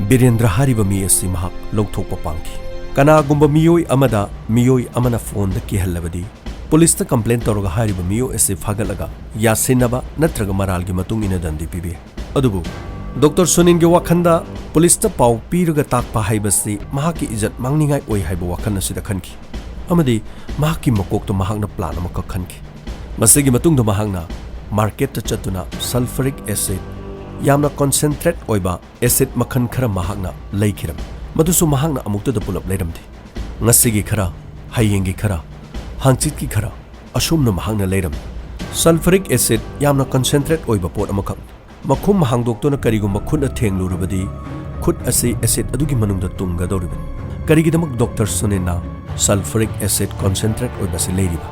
ꯕꯤꯔꯦꯟꯗ꯭ꯔ ꯍꯥꯏꯔꯤꯕ ꯃꯤ ꯑꯁꯤ ꯃꯍꯥꯛ ꯂꯧꯊꯣꯛꯄ ꯄꯥꯝꯈꯤ꯫ ꯀꯅꯥꯒꯨꯝꯕ ꯃꯤꯑꯣꯏ ꯑꯃꯗ ꯃꯤꯑꯣꯏ ꯑꯃꯅ ꯐꯣꯟꯗ ꯀꯤꯍꯜꯂꯕꯗꯤ, ꯄꯨꯂꯤꯁꯇ ꯀꯝꯄ꯭ꯂꯦꯟ ꯇꯧꯔꯒ ꯍꯥꯏꯔꯤꯕ ꯃꯤꯑꯣꯏ ꯑꯁꯤ ꯐꯥꯒꯠꯂꯒ ꯌꯥꯁꯤꯟꯅꯕ ꯅꯠꯇ꯭ꯔꯒ ꯃꯔꯥꯜꯒꯤ ꯃꯇꯨꯡ ꯏꯟꯅ ꯗꯟꯗꯤ ꯄꯤꯕ ꯌꯥꯏ꯫ ꯑꯗꯨꯕꯨ ꯗꯣꯛꯇꯔ ꯁꯨꯅꯤꯟꯒꯤ ꯋꯥꯈꯜꯗ ꯄꯨꯂꯤꯁꯇ ꯄꯥꯎ ꯄꯤꯔꯒ ꯇꯥꯛꯄ ꯍꯥꯏꯕꯁꯤ ꯃꯍꯥꯛꯀꯤ ꯏꯖꯠ ꯃꯥꯡꯅꯤꯡꯉꯥꯏ ꯑꯣꯏ ꯍꯥꯏꯕ ꯋꯥꯈꯜ ꯑꯁꯤꯗ ꯈꯟꯈꯤ, ꯑꯃꯗꯤ ꯃꯍꯥꯛꯀꯤ ꯃꯀꯣꯛꯇ ꯃꯍꯥꯛꯅ ꯄ꯭ꯂꯥꯟ ꯑꯃꯈꯛ ꯈꯟꯈꯤ꯫ ꯃꯁꯤꯒꯤ ꯃꯇꯨꯡꯗ ꯃꯍꯥꯛꯅ ꯃꯥꯔꯀꯦꯠꯇ ꯆꯠꯇꯨꯅ ꯁꯜꯐꯔꯤꯛ ꯑꯦꯁꯤꯗ, ꯌꯥꯝꯅ ꯀꯣꯟꯁꯦꯟꯇ꯭ꯔꯦꯠ ꯑꯣꯏꯕ ꯑꯦꯁꯤꯗ ꯃꯈꯜ ꯈꯔ ꯃꯍꯥꯛꯅ ꯂꯩꯈꯤꯔꯝꯃꯤ꯫ ꯃꯗꯨꯁꯨ ꯃꯍꯥꯛꯅ ꯑꯃꯨꯛꯇꯗ ꯄꯨꯂꯞ ꯂꯩꯔꯝꯗꯦ꯫ ꯉꯁꯤꯒꯤ ꯈꯔ, ꯍꯌꯦꯡꯒꯤ ꯈꯔ, ꯍꯥꯡꯆꯤꯠꯀꯤ ꯈꯔ, ꯑꯁꯨꯝꯅ ꯃꯍꯥꯛꯅ ꯂꯩꯔꯝꯃꯤ꯫ ꯁꯜꯐꯔꯤꯛ ꯑꯦꯁꯤꯗ ꯌꯥꯝꯅ ꯀꯣꯟꯁꯦꯟꯇ꯭ꯔꯦꯠ ꯑꯣꯏꯕ ꯄꯣꯠ ꯑꯃꯈꯛ꯫ ꯃꯈꯨꯝ ꯍꯥꯡꯗꯣꯛꯇꯨꯅ ꯀꯔꯤꯒꯨꯝꯕ ꯈꯨꯠꯅ ꯊꯦꯡꯂꯨꯔꯕꯗꯤ, ꯈꯨꯠ ꯑꯁꯤ ꯑꯦꯁꯤꯗ ꯑꯗꯨꯒꯤ ꯃꯅꯨꯡꯗ ꯇꯨꯡꯒꯗꯧꯔꯤꯕꯅꯤ꯫ ꯀꯔꯤꯒꯤꯗꯃꯛ ꯗꯣꯛꯇꯔ ꯁꯨꯅꯤꯟꯅ ꯁꯜꯐꯔꯤꯛ ꯑꯦꯁꯤꯗ ꯀꯣꯟꯁꯦꯟꯇ꯭ꯔꯦꯠ ꯑꯣꯏꯕꯁꯤ ꯂꯩꯔꯤꯕ?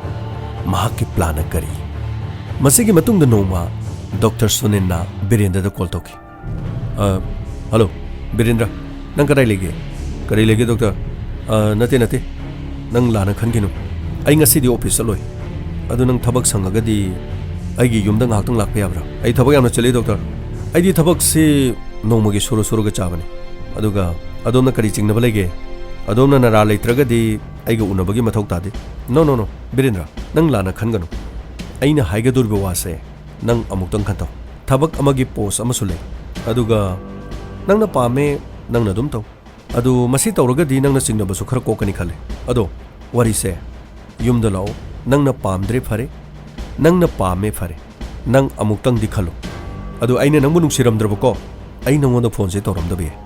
ꯃꯍꯥꯛꯀꯤ ꯄ꯭ꯂꯥꯟꯅ ꯀꯔꯤ? ꯃꯁꯤꯒꯤ ꯃꯇꯨꯡꯗ ꯅꯣꯡꯃ ꯗꯣꯛꯇꯔ ꯁꯨꯅꯤꯟꯅ ꯕꯤꯔꯦꯟꯗ꯭ꯔꯗ ꯀꯣꯜ ꯇꯧꯈꯤ꯫ "ꯑ, ꯍꯜꯂꯣ, ꯕꯤꯔꯦꯟꯗ꯭ꯔ, ꯅꯪ ꯀꯗꯥꯏ ꯂꯩꯒꯦ?" "ꯀꯔꯤ ꯂꯩꯒꯦ, ꯗꯣꯛꯇꯔ?" "ꯑ, ꯅꯠꯇꯦ, ꯅꯠꯇꯦ, ꯅꯪ ꯂꯥꯟꯅ ꯈꯟꯈꯤꯅꯨ꯫ ꯑꯩ ꯉꯁꯤꯗꯤ ꯑꯣꯐꯤꯁ ꯆꯠꯂꯣꯏ꯫ ꯑꯗꯨ ꯅꯪ ꯊꯕꯛ ꯁꯪꯉꯒꯗꯤ ꯑꯩꯒꯤ ꯌꯨꯝꯗ ꯉꯥꯏꯍꯥꯛꯇꯪ ꯂꯥꯛꯄ ꯌꯥꯕ꯭ꯔꯥ? ꯑꯩ ꯊꯕꯛ ꯌꯥꯝꯅ ꯆꯤꯜꯂꯤ, ꯗꯣꯛꯇꯔ꯫ ꯑꯩꯗꯤ ꯊꯕꯛꯁꯤ ꯅꯣꯡꯃꯒꯤ ꯁꯨꯔ ꯁꯨꯔꯒ ꯆꯥꯕꯅꯤ꯫ ꯑꯗꯨꯒ ꯑꯗꯣꯝꯅ ꯀꯔꯤ ꯆꯤꯡꯅꯕ ꯂꯩꯒꯦ? ꯑꯗꯣꯝꯅ ꯅꯔꯥ ꯂꯩꯇ꯭ꯔꯒꯗꯤ ꯑꯩꯒ ꯎꯅꯕꯒꯤ ꯃꯊꯧ ꯇꯥꯗꯦ꯫" "ꯅꯣ, ꯅꯣ, ꯅꯣ, ꯕꯤꯔꯦꯟꯗ꯭ꯔ, ꯅꯪ ꯂꯥꯟꯅ ꯈꯟꯒꯅꯨ꯫ ꯑꯩꯅ ꯍꯥꯏꯒꯗꯧꯔꯤꯕ ꯋꯥꯁꯦ ꯅꯪ ꯑꯃꯨꯛꯇꯪ ꯈꯟꯊꯧ꯫ ꯊꯕꯛ ꯑꯃꯒꯤ ꯄꯣꯁ ꯑꯃꯁꯨ ꯂꯩ꯫ ꯑꯗꯨꯒ ꯅꯪꯅ ꯄꯥꯝꯃꯦ, ꯅꯪꯅ ꯑꯗꯨꯝ ꯇꯧ꯫ ꯑꯗꯨ ꯃꯁꯤ ꯇꯧꯔꯒꯗꯤ ꯅꯪꯅ ꯆꯤꯡꯅꯕꯁꯨ ꯈꯔ ꯀꯣꯛꯀꯅꯤ ꯈꯜꯂꯦ꯫ ꯑꯗꯣ ꯋꯥꯔꯤꯁꯦ ꯌꯨꯝꯗ ꯂꯥꯛꯑꯣ꯫ ꯅꯪꯅ ꯄꯥꯝꯗ꯭ꯔꯦ ꯐꯔꯦ, ꯅꯪꯅ ꯄꯥꯝꯃꯦ ꯐꯔꯦ, ꯅꯪ ꯑꯃꯨꯛꯇꯪꯗꯤ ꯈꯜꯂꯨ꯫ ꯑꯗꯨ ꯑꯩꯅ ꯅꯪꯕꯨ ꯅꯨꯡꯁꯤꯔꯝꯗ꯭ꯔꯕꯀꯣ, ꯑꯩ ꯅꯪꯉꯣꯟꯗ ꯐꯣꯟꯁꯦ ꯇꯧꯔꯝꯗꯕ ꯌꯥꯏ꯫"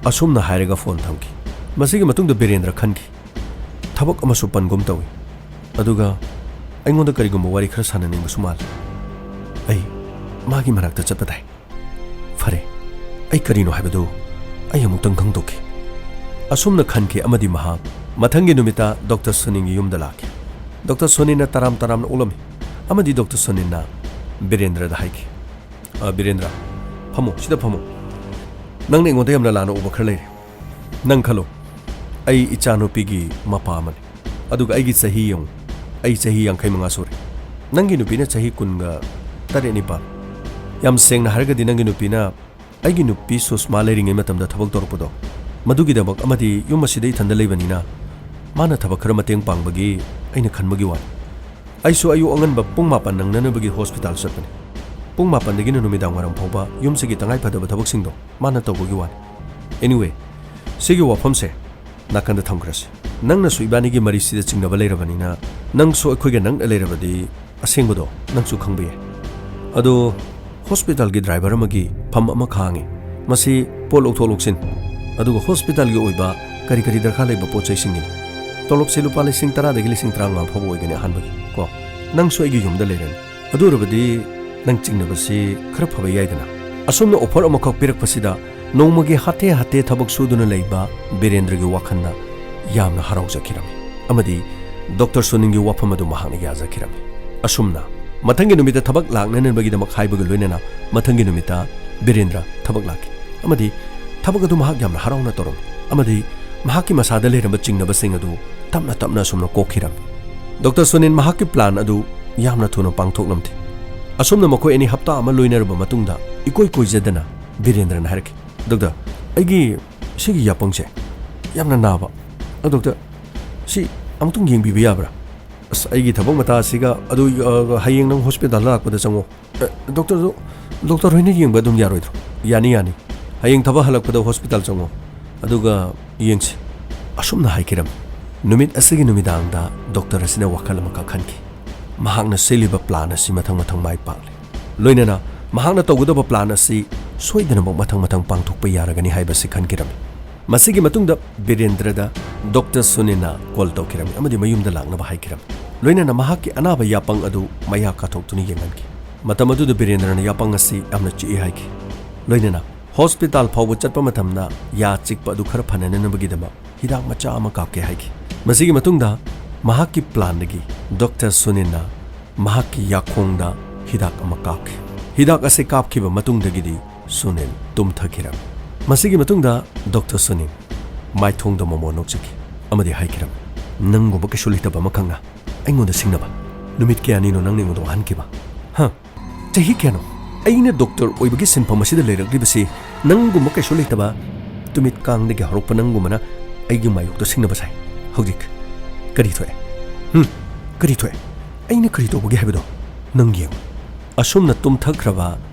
ꯑꯁꯨꯝꯅ ꯍꯥꯏꯔꯒ ꯐꯣꯟ ꯊꯝꯈꯤ꯫ ꯃꯁꯤꯒꯤ ꯃꯇꯨꯡꯗ ꯕꯤꯔꯦꯟꯗ꯭ꯔ ꯈꯟꯈꯤ꯫ ꯊꯕꯛ ꯑꯃꯁꯨ ꯄꯟꯒꯨꯝ ꯇꯧꯏ꯫ ꯑꯗꯨꯒ ꯑꯩꯉꯣꯟꯗ ꯀꯔꯤꯒꯨꯝꯕ ꯋꯥꯔꯤ ꯈꯔ ꯁꯥꯟꯅꯅꯤꯡꯕꯁꯨ ꯃꯥꯜꯂꯤ꯫ ꯑꯩ ꯃꯥꯒꯤ ꯃꯅꯥꯛꯇ ꯆꯠꯄ ꯇꯥꯏ꯫ ꯐꯔꯦ, ꯑꯩ ꯀꯔꯤꯅꯣ ꯍꯥꯏꯕꯗꯨ ꯑꯩ ꯑꯃꯨꯛꯇꯪ ꯈꯪꯗꯣꯛꯈꯤ꯫ ꯑꯁꯨꯝꯅ ꯈꯟꯈꯤ ꯑꯃꯗꯤ ꯃꯍꯥꯛ ꯃꯊꯪꯒꯤ ꯅꯨꯃꯤꯠꯇ ꯗꯣꯛꯇꯔ ꯁꯨꯅꯤꯟꯒꯤ ꯌꯨꯝꯗ ꯂꯥꯛꯈꯤ꯫ ꯗꯣꯛꯇꯔ ꯁꯨꯅꯤꯟꯅ ꯇꯔꯥꯝ ꯇꯔꯥꯝꯅ ꯑꯣꯛꯂꯝꯃꯤ ꯑꯃꯗꯤ ꯗꯣꯛꯇꯔ ꯁꯨꯅꯤꯟꯅ ꯕꯤꯔꯦꯟꯗ꯭ꯔꯗ ꯍꯥꯏꯈꯤ, "ꯑ, ꯕꯤꯔꯦꯟꯗ꯭ꯔ, ꯐꯝꯃꯣ, ꯁꯤꯗ ꯐꯝꯃꯣ꯫ ꯅꯪꯅ ꯑꯩꯉꯣꯟꯗ ꯌꯥꯝꯅ ꯂꯥꯟꯅ ꯎꯕ ꯈꯔ ꯂꯩꯔꯦ꯫ ꯅꯪ ꯈꯜꯂꯣ, ꯑꯩ ꯏꯆꯥꯅꯨꯄꯤꯒꯤ ꯃꯄꯥ ꯑꯃꯅꯤ꯫ ꯑꯗꯨꯒ ꯑꯩꯒꯤ ꯆꯍꯤ ꯌꯦꯡꯉꯨ, ꯑꯩ ꯆꯍꯤ ꯌꯥꯡꯈꯩ ꯃꯉꯥ ꯁꯨꯔꯦ꯫ ꯅꯪꯒꯤ ꯅꯨꯄꯤꯅ ꯆꯍꯤ ꯀꯨꯟꯒ ꯇꯔꯦꯠ ꯅꯤꯄꯥꯜ꯫ ꯌꯥꯝ ꯁꯦꯡꯅ ꯍꯥꯏꯔꯒꯗꯤ ꯅꯪꯒꯤ ꯅꯨꯄꯤꯅ ꯑꯩꯒꯤ ꯅꯨꯄꯤ ꯁꯨꯁꯃꯥ ꯂꯩꯔꯤꯉꯩ ꯃꯇꯝꯗ ꯊꯕꯛ ꯇꯧꯔꯛꯄꯗꯣ, ꯃꯗꯨꯒꯤꯗꯃꯛ ꯑꯃꯗꯤ ꯌꯨꯝ ꯑꯁꯤꯗ ꯏꯊꯟꯗ ꯂꯩꯕꯅꯤꯅ ꯃꯥꯅ ꯊꯕꯛ ꯈꯔ ꯃꯇꯦꯡ ꯄꯥꯡꯕꯒꯤ ꯑꯩꯅ ꯈꯟꯕꯒꯤ ꯋꯥꯅꯤ꯫ ꯑꯩꯁꯨ ꯑꯌꯨꯛ ꯑꯉꯟꯕ ꯄꯨꯡ ꯃꯥꯄꯟ ꯅꯪꯅꯅꯕꯒꯤ ꯍꯣꯁꯄꯤꯇꯥꯜ ꯆꯠꯄꯅꯤ꯫ ꯄꯨꯡ ꯃꯥꯄꯟꯗꯒꯤꯅ ꯅꯨꯃꯤꯗꯥꯡ ꯋꯥꯏꯔꯝ ꯐꯥꯎꯕ ꯌꯨꯝꯁꯤꯒꯤ ꯇꯉꯥꯏ ꯐꯗꯕ ꯊꯕꯛꯁꯤꯡꯗꯣ ꯃꯥꯅ ꯇꯧꯕꯒꯤ ꯋꯥꯅꯤ꯫ Anyway, ꯁꯤꯒꯤ ꯋꯥꯐꯝꯁꯦ ꯅꯥꯀꯟꯗ ꯊꯝꯈ꯭ꯔꯁꯤ꯫ ꯅꯪꯅꯁꯨ ꯏꯕꯥꯅꯤꯒꯤ ꯃꯔꯤꯁꯤꯗ ꯆꯤꯡꯅꯕ ꯂꯩꯔꯕꯅꯤꯅ ꯅꯪꯁꯨ ꯑꯩꯈꯣꯏꯒ ꯅꯛꯅ ꯂꯩꯔꯕꯗꯤ ꯑꯁꯦꯡꯕꯗꯣ ꯅꯪꯁꯨ ꯈꯪꯕ ꯌꯥꯏ꯫ ꯑꯗꯣ ꯍꯣꯁꯄꯤꯇꯥꯜꯒꯤ ꯗ꯭ꯔꯥꯏꯚꯔ ꯑꯃꯒꯤ ꯐꯝ ꯑꯃ ꯈꯥꯡꯉꯤ꯫ ꯃꯁꯤ ꯄꯣꯠ ꯂꯧꯊꯣꯛ ꯂꯧꯁꯤꯟ, ꯑꯗꯨꯒ ꯍꯣꯁꯄꯤꯇꯥꯜꯒꯤ ꯑꯣꯏꯕ ꯀꯔꯤ ꯀꯔꯤ ꯗꯔꯀꯥꯔ ꯂꯩꯕ ꯄꯣꯠ ꯆꯩꯁꯤꯡꯒꯤꯅꯤ꯫ ꯇꯣꯂꯣꯞꯁꯦ ꯂꯨꯄꯥ ꯂꯤꯁꯤꯡ ꯇꯔꯥꯗꯒꯤ ꯂꯤꯁꯤꯡ ꯇꯔꯥꯃꯉꯥ ꯐꯥꯎꯕ ꯑꯣꯏꯒꯅꯤ ꯑꯍꯥꯟꯕꯒꯤ ꯀꯣ꯫ ꯅꯪꯁꯨ ꯑꯩꯒꯤ ꯌꯨꯝꯗ ꯂꯩꯔꯅꯤ꯫ ꯑꯗꯨ ꯑꯣꯏꯔꯕꯗꯤ ꯅꯪ ꯆꯤꯡꯅꯕꯁꯤ ꯈꯔ ꯐꯕ ꯌꯥꯏꯗꯅ꯫ ꯑꯁꯨꯝꯅ ꯑꯣꯐꯔ ꯑꯃꯈꯛ ꯄꯤꯔꯛꯄꯁꯤꯗ ꯅꯣꯡꯃꯒꯤ ꯍꯥꯇꯦ ꯍꯥꯇꯦ ꯊꯕꯛ ꯁꯨꯗꯨꯅ ꯂꯩꯕ ꯕꯤꯔꯦꯟꯗ꯭ꯔꯒꯤ ꯋꯥꯈꯜꯗ ꯌꯥꯝꯅ ꯍꯔꯥꯎꯖꯈꯤꯔꯝꯃꯤ꯫ ꯑꯃꯗꯤ ꯗꯣꯛꯇꯔ ꯁꯨꯅꯤꯜꯒꯤ ꯋꯥꯐꯝ ꯑꯗꯨ ꯃꯍꯥꯛꯅ ꯌꯥꯖꯈꯤꯔꯝꯃꯤ꯫ ꯑꯁꯨꯝꯅ ꯃꯊꯪꯒꯤ ꯅꯨꯃꯤꯠꯇ ꯊꯕꯛ ꯂꯥꯛꯅꯅꯕꯒꯤꯗꯃꯛ ꯍꯥꯏꯕꯒ ꯂꯣꯏꯅꯅ ꯃꯊꯪꯒꯤ ꯅꯨꯃꯤꯠꯇ ꯕꯤꯔꯦꯟꯗ꯭ꯔ ꯊꯕꯛ ꯂꯥꯛꯈꯤ꯫ ꯑꯃꯗꯤ ꯊꯕꯛ ꯑꯗꯨ ꯃꯍꯥꯛ ꯌꯥꯝꯅ ꯍꯔꯥꯎꯅ ꯇꯧꯔꯝꯃꯤ꯫ ꯑꯃꯗꯤ ꯃꯍꯥꯛꯀꯤ ꯃꯁꯥꯗ ꯂꯩꯔꯝꯕ ꯆꯤꯡꯅꯕꯁꯤꯡ ꯑꯗꯨ ꯇꯞꯅ ꯇꯞꯅ ꯑꯁꯨꯝꯅ ꯀꯣꯛꯈꯤꯔꯝꯃꯤ꯫ ꯗꯣꯛꯇꯔ ꯁꯨꯅꯤꯜ ꯃꯍꯥꯛꯀꯤ ꯄ꯭ꯂꯥꯟ ꯑꯗꯨ ꯌꯥꯝꯅ ꯊꯨꯅ ꯄꯥꯡꯊꯣꯛꯂꯝꯗꯦ꯫ ꯑꯁꯨꯝꯅ ꯃꯈꯣꯏ ꯑꯅꯤ ꯍꯞꯇꯥ ꯑꯃ ꯂꯣꯏꯅꯔꯕ ꯃꯇꯨꯡꯗ ꯏꯀꯣꯏ ꯀꯣꯏꯖꯗꯅ ꯕꯤꯔꯦꯟꯗ꯭ꯔꯅ ꯍꯥꯏꯔꯛꯈꯤ, "ꯗꯣꯛꯇꯔ, ꯑꯩꯒꯤ ꯁꯤꯒꯤ ꯌꯥꯄꯪꯁꯦ ꯌꯥꯝꯅ ꯅꯥꯕ꯫ ꯑ, ꯗꯣꯛꯇꯔ, ꯁꯤ ꯑꯃꯨꯛꯇꯪ ꯌꯦꯡꯕꯤꯕ ꯌꯥꯕ꯭ꯔꯥ? ꯑꯁ, ꯑꯩꯒꯤ ꯊꯕꯛ ꯃꯇꯥ ꯑꯁꯤꯒ꯫ ꯑꯗꯨ, ꯑ, ꯍꯌꯦꯡ ꯅꯪ ꯍꯣꯁꯄꯤꯇꯥꯜꯗ ꯂꯥꯛꯄꯗ ꯆꯪꯉꯣ꯫ ꯑ, ꯗꯣꯛꯇꯔꯗꯨ, ꯗꯣꯛꯇꯔ ꯍꯣꯏꯅ ꯌꯦꯡꯕ ꯑꯗꯨꯝ ꯌꯥꯔꯣꯏꯗ꯭ꯔꯣ?" "ꯌꯥꯅꯤ, ꯌꯥꯅꯤ꯫ ꯍꯌꯦꯡ ꯊꯕꯛ ꯍꯜꯂꯛꯄꯗ ꯍꯣꯁꯄꯤꯇꯥꯜ ꯆꯪꯉꯣ, ꯑꯗꯨꯒ ꯌꯦꯡꯁꯤ," ꯑꯁꯨꯝꯅ ꯍꯥꯏꯈꯤꯔꯝꯃꯤ꯫ ꯅꯨꯃꯤꯠ ꯑꯁꯤꯒꯤ ꯅꯨꯃꯤꯗꯥꯡꯗ ꯗꯣꯛꯇꯔ ꯑꯁꯤꯅ ꯋꯥꯈꯜ ꯑꯃꯈꯛ ꯈꯟꯈꯤ꯫ ꯃꯍꯥꯛꯅ ꯁꯤꯜꯂꯤꯕ ꯄ꯭ꯂꯥꯟ ꯑꯁꯤ ꯃꯊꯪ ꯃꯊꯪ ꯃꯥꯏ ꯄꯥꯛꯂꯦ꯫ ꯂꯣꯏꯅꯅ ꯃꯍꯥꯛꯅ ꯇꯧꯒꯗꯕ ꯄ꯭ꯂꯥꯟ ꯑꯁꯤ ꯁꯣꯏꯗꯅꯃꯛ ꯃꯊꯪ ꯃꯊꯪ ꯄꯥꯡꯊꯣꯛꯄ ꯌꯥꯔꯒꯅꯤ ꯍꯥꯏꯕꯁꯤ ꯈꯟꯈꯤꯔꯝꯃꯤ꯫ ꯃꯁꯤꯒꯤ ꯃꯇꯨꯡꯗ ꯕꯤꯔꯦꯟꯗ꯭ꯔꯗ ꯗꯣꯛꯇꯔ ꯁꯨꯅꯤꯜꯅ ꯀꯣꯜ ꯇꯧꯈꯤꯔꯝꯃꯤ ꯑꯃꯗꯤ ꯃꯌꯨꯝꯗ ꯂꯥꯛꯅꯕ ꯍꯥꯏꯈꯤꯔꯝꯃꯤ꯫ ꯂꯣꯏꯅꯅ ꯃꯍꯥꯛꯀꯤ ꯑꯅꯥꯕ ꯌꯥꯄꯪ ꯑꯗꯨ ꯃꯌꯥ ꯀꯥꯊꯣꯛꯇꯨꯅ ꯌꯦꯡꯍꯟꯈꯤ꯫ ꯃꯇꯝ ꯑꯗꯨꯗ ꯕꯤꯔꯦꯟꯗ꯭ꯔꯅ ꯌꯥꯄꯪ ꯑꯁꯤ ꯌꯥꯝꯅ ꯆꯤꯛꯏ ꯍꯥꯏꯈꯤ꯫ ꯂꯣꯏꯅꯅ ꯍꯣꯁꯄꯤꯇꯥꯜ ꯐꯥꯎꯕ ꯆꯠꯄ ꯃꯇꯝꯗ ꯌꯥ ꯆꯤꯛꯄ ꯑꯗꯨ ꯈꯔ ꯐꯅꯅꯕꯒꯤꯗꯃꯛ ꯍꯤꯗꯥꯛ ꯃꯆꯥ ꯑꯃ ꯀꯥꯞꯀꯦ ꯍꯥꯏꯈꯤ꯫ ꯃꯁꯤꯒꯤ ꯃꯇꯨꯡꯗ ꯃꯍꯥꯛꯀꯤ ꯄ꯭ꯂꯥꯟꯗꯒꯤ ꯗꯣꯛꯇꯔ ꯁꯨꯅꯤꯜꯅ ꯃꯍꯥꯛꯀꯤ ꯌꯥꯈꯣꯡꯗ ꯍꯤꯗꯥꯛ ꯑꯃ ꯀꯥꯞꯈꯤ꯫ ꯍꯤꯗꯥꯛ ꯑꯁꯤ ꯀꯥꯞꯈꯤꯕ ꯃꯇꯨꯡꯗꯒꯤꯗꯤ ꯁꯨꯅꯤꯜ ꯇꯨꯝꯊꯈꯤꯔꯝꯃꯤ꯫ ꯃꯁꯤꯒꯤ ꯃꯇꯨꯡꯗ ꯗꯣꯛꯇꯔ ꯁꯨꯅꯤꯜ ꯃꯥꯏꯊꯣꯡꯗ ꯃꯣꯃꯣꯟ ꯅꯣꯛꯆꯈꯤ ꯑꯃꯗꯤ ꯍꯥꯏꯈꯤꯔꯝꯃꯤ, "ꯅꯪꯒꯨꯝꯕ ꯀꯩꯁꯨ ꯂꯩꯇꯕ ꯑꯃꯈꯛꯅ ꯑꯩꯉꯣꯟꯗ ꯁꯤꯡꯅꯕ? ꯅꯨꯃꯤꯠ ꯀꯌꯥꯅꯤꯅꯣ ꯅꯪꯅ ꯑꯩꯉꯣꯟꯗ ꯋꯥꯍꯟꯈꯤꯕ? ꯍꯥ? ꯆꯍꯤ ꯀꯌꯥꯅꯣ? ꯑꯩꯅ ꯗꯣꯛꯇꯔ ꯑꯣꯏꯕꯒꯤ ꯁꯤꯟꯐꯝ ꯑꯁꯤꯗ ꯂꯩꯔꯛꯂꯤꯕꯁꯤ ꯅꯪꯒꯨꯝꯕ ꯀꯩꯁꯨ ꯂꯩꯇꯕ, ꯇꯨꯃꯤꯠ ꯀꯥꯡꯗꯒꯤ ꯍꯧꯔꯛꯄ ꯅꯪꯒꯨꯝꯕꯅ ꯑꯩꯒꯤ ꯃꯥꯌꯣꯛꯇ ꯁꯤꯡꯅꯕ ꯁꯥꯏ꯫ ꯍꯧꯖꯤꯛ ꯀꯔꯤ ꯊꯣꯛꯑꯦ? ꯍꯨꯝ? ꯀꯔꯤ ꯊꯣꯛꯑꯦ? ꯑꯩꯅ ꯀꯔꯤ ꯇꯧꯕꯒꯦ ꯍꯥꯏꯕꯗꯣ ꯅꯪ ꯌꯦꯡꯉꯨ꯫ ꯑꯁꯨꯝꯅ ꯇꯨꯝꯊꯈ꯭ꯔꯕ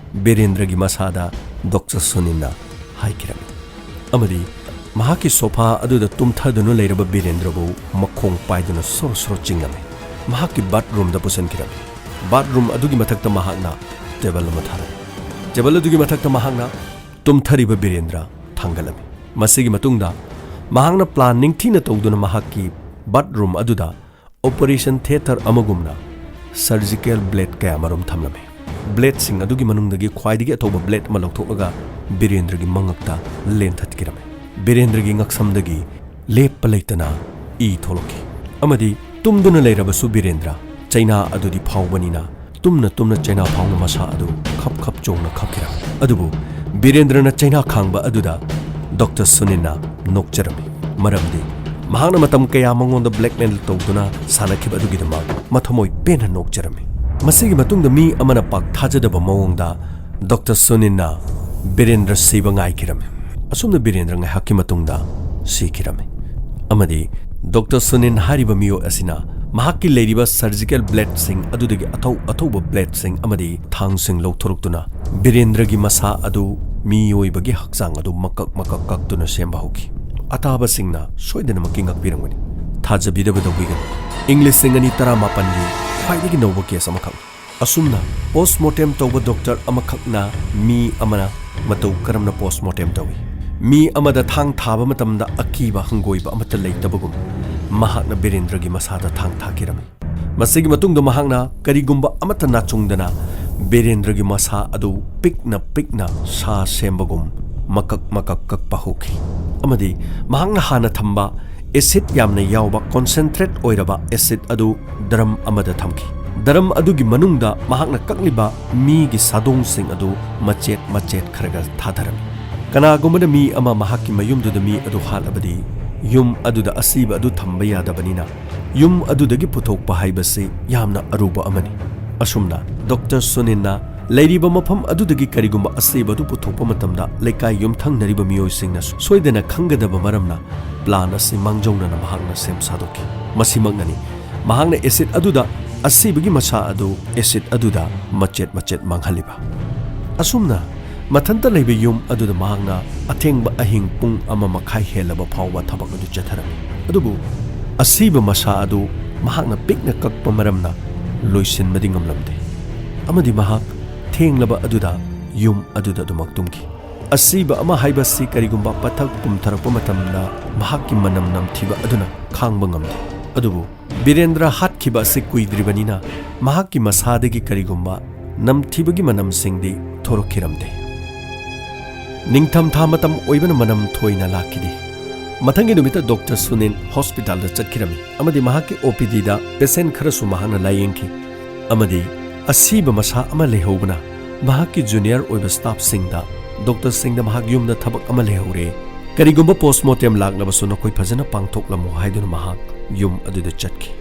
ꯕꯤꯔꯦꯟꯗ꯭ꯔꯒꯤ ꯃꯁꯥꯗ ꯗꯣꯛꯇꯔ ꯁꯨꯅꯤꯜꯅ ꯍꯥꯏꯈꯤꯔꯝꯃꯤ꯫ ꯑꯃꯗꯤ ꯃꯍꯥꯛꯀꯤ ꯁꯣꯐꯥ ꯑꯗꯨꯗ ꯇꯨꯝꯊꯗꯨꯅ ꯂꯩꯔꯕ ꯕꯤꯔꯦꯟꯗ꯭ꯔꯕꯨ ꯃꯈꯣꯡ ꯄꯥꯏꯗꯨꯅ ꯁꯣꯔꯣ ꯁꯣꯔꯣ ꯆꯤꯡꯂꯝꯃꯤ꯫ ꯃꯍꯥꯛꯀꯤ ꯕꯥꯠꯔꯨꯝꯗ ꯄꯨꯁꯤꯟꯈꯤꯔꯝꯃꯤ꯫ ꯕꯥꯠꯔꯨꯝ ꯑꯗꯨꯒꯤ ꯃꯊꯛꯇ ꯃꯍꯥꯛꯅ ꯇꯦꯕꯜ ꯑꯃ ꯊꯥꯔꯝꯃꯤ꯫ ꯇꯦꯕꯜ ꯑꯗꯨꯒꯤ ꯃꯊꯛꯇ ꯃꯍꯥꯛꯅ ꯇꯨꯝꯊꯔꯤꯕ ꯕꯤꯔꯦꯟꯗ꯭ꯔ ꯊꯥꯡꯒꯠꯂꯝꯃꯤ꯫ ꯃꯁꯤꯒꯤ ꯃꯇꯨꯡꯗ ꯃꯍꯥꯛꯅ ꯄ꯭ꯂꯥꯟ ꯅꯤꯡꯊꯤꯅ ꯇꯧꯗꯨꯅ ꯃꯍꯥꯛꯀꯤ ꯕꯥꯠꯔꯨꯝ ꯑꯗꯨꯗ ꯑꯣꯄꯔꯦꯁꯟ ꯊꯤꯌꯦꯇꯔ ꯑꯃꯒꯨꯝꯅ ꯁꯔꯖꯤꯀꯦꯜ ꯕ꯭ꯂꯦꯗ ꯀꯌꯥꯃꯔꯨꯝ ꯊꯝꯂꯝꯃꯤ꯫ ꯕ꯭ꯂꯦꯗꯁꯤꯡ ꯑꯗꯨꯒꯤ ꯃꯅꯨꯡꯗꯒꯤ ꯈ꯭ꯋꯥꯏꯗꯒꯤ ꯑꯊꯧꯕ ꯕ꯭ꯂꯦꯗ ꯑꯃ ꯂꯧꯊꯣꯛꯂꯒ ꯕꯤꯔꯦꯟꯗ꯭ꯔꯒꯤ ꯃꯉꯛꯇ ꯂꯦꯟꯊꯠꯈꯤꯔꯝꯃꯤ꯫ ꯕꯤꯔꯦꯟꯗ꯭ꯔꯒꯤ ꯉꯛꯁꯝꯗꯒꯤ ꯂꯦꯞꯄ ꯂꯩꯇꯅ ꯏ ꯊꯣꯛꯂꯛꯈꯤ꯫ ꯑꯃꯗꯤ ꯇꯨꯝꯗꯨꯅ ꯂꯩꯔꯕꯁꯨ ꯕꯤꯔꯦꯟꯗ꯭ꯔ ꯆꯩꯅꯥ ꯑꯗꯨꯗꯤ ꯐꯥꯎꯕꯅꯤꯅ ꯇꯨꯝꯅ ꯇꯨꯝꯅ ꯆꯩꯅꯥ ꯐꯥꯎꯅ ꯃꯁꯥ ꯑꯗꯨ ꯈꯞ ꯈꯞ ꯆꯣꯡꯅ ꯈꯞꯈꯤꯔꯝꯃꯤ꯫ ꯑꯗꯨꯕꯨ ꯕꯤꯔꯦꯟꯗ꯭ꯔꯅ ꯆꯩꯅꯥ ꯈꯥꯡꯕ ꯑꯗꯨꯗ ꯗꯣꯛꯇꯔ ꯁꯨꯅꯤꯜꯅ ꯅꯣꯛꯆꯔꯝꯃꯤ꯫ ꯃꯔꯝꯗꯤ ꯃꯍꯥꯛꯅ ꯃꯇꯝ ꯀꯌꯥ ꯃꯉꯣꯟꯗ ꯕ꯭ꯂꯦꯛꯃꯦꯜ ꯇꯧꯗꯨꯅ ꯁꯥꯟꯅꯈꯤꯕ ꯑꯗꯨꯒꯤꯗꯃꯛ ꯃꯊꯃꯣꯏ ꯄꯦꯟꯅ ꯅꯣꯛꯆꯔꯝꯃꯤ꯫ ꯃꯁꯤꯒꯤ ꯃꯇꯨꯡꯗ ꯃꯤ ꯑꯃꯅ ꯄꯥꯛ ꯊꯥꯖꯗꯕ ꯃꯑꯣꯡꯗ ꯗꯣꯛꯇꯔ ꯁꯨꯅꯤꯜꯅ ꯕꯤꯔꯦꯟꯗ꯭ꯔ ꯁꯤꯕ ꯉꯥꯏꯈꯤꯔꯝꯃꯤ꯫ ꯑꯁꯨꯝꯅ ꯕꯤꯔꯦꯟꯗ꯭ꯔ ꯉꯥꯏꯍꯥꯛꯀꯤ ꯃꯇꯨꯡꯗ ꯁꯤꯈꯤꯔꯝꯃꯤ꯫ ꯑꯃꯗꯤ ꯗꯣꯛꯇꯔ ꯁꯨꯅꯤꯜ ꯍꯥꯏꯔꯤꯕ ꯃꯤꯑꯣꯏ ꯑꯁꯤꯅ ꯃꯍꯥꯛꯀꯤ ꯂꯩꯔꯤꯕ ꯁꯔꯖꯤꯀꯦꯜ ꯕ꯭ꯂꯦꯗꯁꯤꯡ ꯑꯗꯨꯗꯒꯤ ꯑꯊꯧ ꯑꯊꯧꯕ ꯕ꯭ꯂꯦꯗꯁꯤꯡ ꯑꯃꯗꯤ ꯊꯥꯡꯁꯤꯡ ꯂꯧꯊꯣꯔꯛꯇꯨꯅ ꯕꯤꯔꯦꯟꯗ꯭ꯔꯒꯤ ꯃꯁꯥ ꯑꯗꯨ ꯃꯤꯑꯣꯏꯕꯒꯤ ꯍꯛꯆꯥꯡ ꯑꯗꯨ ꯃꯀꯛ ꯃꯀꯛ ꯀꯛꯇꯨꯅ ꯁꯦꯝꯕ ꯍꯧꯈꯤ꯫ ꯑꯇꯥꯕꯁꯤꯡꯅ ꯁꯣꯏꯗꯅꯃꯛꯀꯤ ꯉꯛꯄꯤꯔꯝꯒꯅꯤ꯫ ꯊꯥꯖꯕꯤꯗꯕ ꯇꯧꯕꯤꯒꯅꯨ꯫ ꯏꯪ ꯂꯤꯁꯤꯡ ꯑꯅꯤ ꯇꯔꯥꯃꯥꯄꯟꯒꯤ ꯈ꯭ꯋꯥꯏꯗꯒꯤ ꯅꯧꯕ ꯀꯦꯁ ꯑꯃꯈꯛ꯫ ꯑꯁꯨꯝꯅ ꯄꯣꯁꯃꯣꯔꯇꯦꯝ ꯇꯧꯕ ꯗꯣꯛꯇꯔ ꯑꯃꯈꯛꯅ ꯃꯤ ꯑꯃꯅ ꯃꯇꯧ ꯀꯔꯝꯅ ꯄꯣꯁꯃꯣꯔꯇꯦꯝ ꯇꯧꯏ? ꯃꯤ ꯑꯃꯗ ꯊꯥꯡ ꯊꯥꯕ ꯃꯇꯝꯗ ꯑꯀꯤꯕ ꯍꯪꯒꯣꯏꯕ ꯑꯃꯠꯇ ꯂꯩꯇꯕꯒꯨꯝ ꯃꯍꯥꯛꯅ ꯕꯤꯔꯦꯟꯗ꯭ꯔꯒꯤ ꯃꯁꯥꯗ ꯊꯥꯡ ꯊꯥꯈꯤꯔꯝꯃꯤ꯫ ꯃꯁꯤꯒꯤ ꯃꯇꯨꯡꯗ ꯃꯍꯥꯛꯅ ꯀꯔꯤꯒꯨꯝꯕ ꯑꯃꯠꯇ ꯅꯥꯆꯨꯡꯗꯅ ꯕꯤꯔꯦꯟꯗ꯭ꯔꯒꯤ ꯃꯁꯥ ꯑꯗꯨ ꯄꯤꯛꯅ ꯄꯤꯛꯅ ꯁꯥ ꯁꯦꯝꯕꯒꯨꯝ ꯃꯀꯛ ꯃꯀꯛ ꯀꯛꯄ ꯍꯧꯈꯤ꯫ ꯑꯃꯗꯤ ꯃꯍꯥꯛꯅ ꯍꯥꯟꯅ ꯊꯝꯕ ꯑꯦꯁꯤꯗ ꯌꯥꯝꯅ ꯌꯥꯎꯕ ꯀꯣꯟꯁꯦꯟꯇ꯭ꯔꯦꯠ ꯑꯣꯏꯔꯕ ꯑꯦꯁꯤꯗ ꯑꯗꯨ ꯗ꯭ꯔꯝ ꯑꯃꯗ ꯊꯝꯈꯤ꯫ ꯗ꯭ꯔꯝ ꯑꯗꯨꯒꯤ ꯃꯅꯨꯡꯗ ꯃꯍꯥꯛꯅ ꯀꯛꯂꯤꯕ ꯃꯤꯒꯤ ꯁꯥꯗꯣꯡꯁꯤꯡ ꯑꯗꯨ ꯃꯆꯦꯠ ꯃꯆꯦꯠ ꯈꯔꯒ ꯊꯥꯗꯔꯝꯃꯤ꯫ ꯀꯅꯥꯒꯨꯝꯕꯅ ꯃꯤ ꯑꯃ ꯃꯍꯥꯛꯀꯤ ꯃꯌꯨꯝꯗꯨꯗ ꯃꯤ ꯑꯗꯨ ꯍꯥꯠꯂꯕꯗꯤ ꯌꯨꯝ ꯑꯗꯨꯗ ꯑꯁꯤꯕ ꯑꯗꯨ ꯊꯝꯕ ꯌꯥꯗꯕꯅꯤꯅ, ꯌꯨꯝ ꯑꯗꯨꯗꯒꯤ ꯄꯨꯊꯣꯛꯄ ꯍꯥꯏꯕꯁꯤ ꯌꯥꯝꯅ ꯑꯔꯨꯕ ꯑꯃꯅꯤ꯫ ꯑꯁꯨꯝꯅ ꯗꯣꯛꯇꯔ ꯁꯨꯅꯤꯜꯅ ꯂꯩꯔꯤꯕ ꯃꯐꯝ ꯑꯗꯨꯗꯒꯤ ꯀꯔꯤꯒꯨꯝꯕ ꯑꯁꯤꯕ ꯑꯗꯨ ꯄꯨꯊꯣꯛꯄ ꯃꯇꯝꯗ, ꯂꯩꯀꯥꯏ ꯌꯨꯝꯊꯪꯅꯔꯤꯕ ꯃꯤꯑꯣꯏꯁꯤꯡꯅ ꯁꯣꯏꯗꯅ ꯈꯪꯒꯗꯕ ꯃꯔꯝꯅ, ꯄ꯭ꯂꯥꯟ ꯑꯁꯤ ꯃꯥꯡꯖꯧꯅꯅ ꯃꯍꯥꯛꯅ ꯁꯦꯝ ꯁꯥꯗꯣꯛꯈꯤ꯫ ꯃꯁꯤꯃꯛꯅꯅꯤ ꯃꯍꯥꯛꯅ ꯑꯦꯁꯤꯗ ꯑꯗꯨꯗ ꯑꯁꯤꯕꯒꯤ ꯃꯁꯥ ꯑꯗꯨ ꯑꯦꯁꯤꯗ ꯑꯗꯨꯗ ꯃꯆꯦꯠ ꯃꯆꯦꯠ ꯃꯥꯡꯍꯜꯂꯤꯕ꯫ ꯑꯁꯨꯝꯅ ꯃꯊꯟꯇ ꯂꯩꯕ ꯌꯨꯝ ꯑꯗꯨꯗ ꯃꯍꯥꯛꯅ ꯑꯊꯦꯡꯕ ꯑꯍꯤꯡ ꯄꯨꯡ ꯑꯃ ꯃꯈꯥꯏ ꯍꯦꯜꯂꯕ ꯐꯥꯎꯕ ꯊꯕꯛ ꯑꯗꯨ ꯆꯠꯊꯔꯝꯃꯤ꯫ ꯑꯗꯨꯕꯨ ꯑꯁꯤꯕ ꯃꯁꯥ ꯑꯗꯨ ꯃꯍꯥꯛꯅ ꯄꯤꯛꯅ ꯀꯛꯄ ꯃꯔꯝꯅ ꯂꯣꯏꯁꯤꯟꯕꯗꯤ ꯉꯝꯂꯝꯗꯦ, ꯑꯃꯗꯤ ꯃꯍꯥꯛ ꯊꯦꯡꯂꯕ ꯑꯗꯨꯗ ꯌꯨꯝ ꯑꯗꯨꯗ ꯑꯗꯨꯃꯛ ꯇꯨꯝꯈꯤ꯫ ꯑꯁꯤꯕ ꯑꯃ ꯍꯥꯏꯕꯁꯤ ꯀꯔꯤꯒꯨꯝꯕ ꯄꯊꯛ ꯄꯨꯝꯊꯔꯛꯄ ꯃꯇꯝꯗ ꯃꯍꯥꯛꯀꯤ ꯃꯅꯝ ꯅꯝꯊꯤꯕ ꯑꯗꯨꯅ ꯈꯥꯡꯕ ꯉꯝꯗꯦ꯫ ꯑꯗꯨꯕꯨ ꯕꯤꯔꯦꯟꯗ꯭ꯔ ꯍꯥꯠꯈꯤꯕ ꯑꯁꯤ ꯀꯨꯏꯗ꯭ꯔꯤꯕꯅꯤꯅ, ꯃꯍꯥꯛꯀꯤ ꯃꯁꯥꯗꯒꯤ ꯀꯔꯤꯒꯨꯝꯕ ꯅꯝꯊꯤꯕꯒꯤ ꯃꯅꯝꯁꯤꯡꯗꯤ ꯊꯣꯔꯛꯈꯤꯔꯝꯗꯦ꯫ ꯅꯤꯡꯊꯝꯊꯥ ꯃꯇꯝ ꯑꯣꯏꯕꯅ ꯃꯅꯝ ꯊꯣꯏꯅ ꯂꯥꯛꯈꯤꯗꯦ꯫ ꯃꯊꯪꯒꯤ ꯅꯨꯃꯤꯠꯇ ꯗꯣꯛꯇꯔ ꯁꯨꯅꯤꯜ ꯍꯣꯁꯄꯤꯇꯥꯜꯗ ꯆꯠꯈꯤꯔꯝꯃꯤ ꯑꯃꯗꯤ ꯃꯍꯥꯛꯀꯤ ꯑꯣ ꯄꯤ ꯗꯤꯗ ꯄꯦꯁꯦꯟ ꯈꯔꯁꯨ ꯃꯍꯥꯛꯅ ꯂꯥꯌꯦꯡꯈꯤ, ꯑꯃꯗꯤ ꯑꯁꯤꯕ ꯃꯁꯥ ꯑꯃ ꯂꯩꯍꯧꯕꯅ ꯃꯍꯥꯛꯀꯤ ꯖꯨꯅꯤꯌꯔ ꯑꯣꯏꯕ ꯁ꯭ꯇꯥꯐꯁꯤꯡꯗ, ꯗꯣꯛꯇꯔꯁꯤꯡꯗ ꯃꯍꯥꯛ ꯌꯨꯝꯗ ꯊꯕꯛ ꯑꯃ ꯂꯩꯍꯧꯔꯦ, ꯀꯔꯤꯒꯨꯝꯕ ꯄꯣꯁꯃꯣꯔꯇꯦꯝ ꯂꯥꯛꯂꯕꯁꯨ ꯅꯈꯣꯏ ꯐꯖꯅ ꯄꯥꯡꯊꯣꯛꯂꯝꯃꯨ ꯍꯥꯏꯗꯨꯅ ꯃꯍꯥꯛ ꯌꯨꯝ ꯑꯗꯨꯗ ꯆꯠꯈꯤ꯫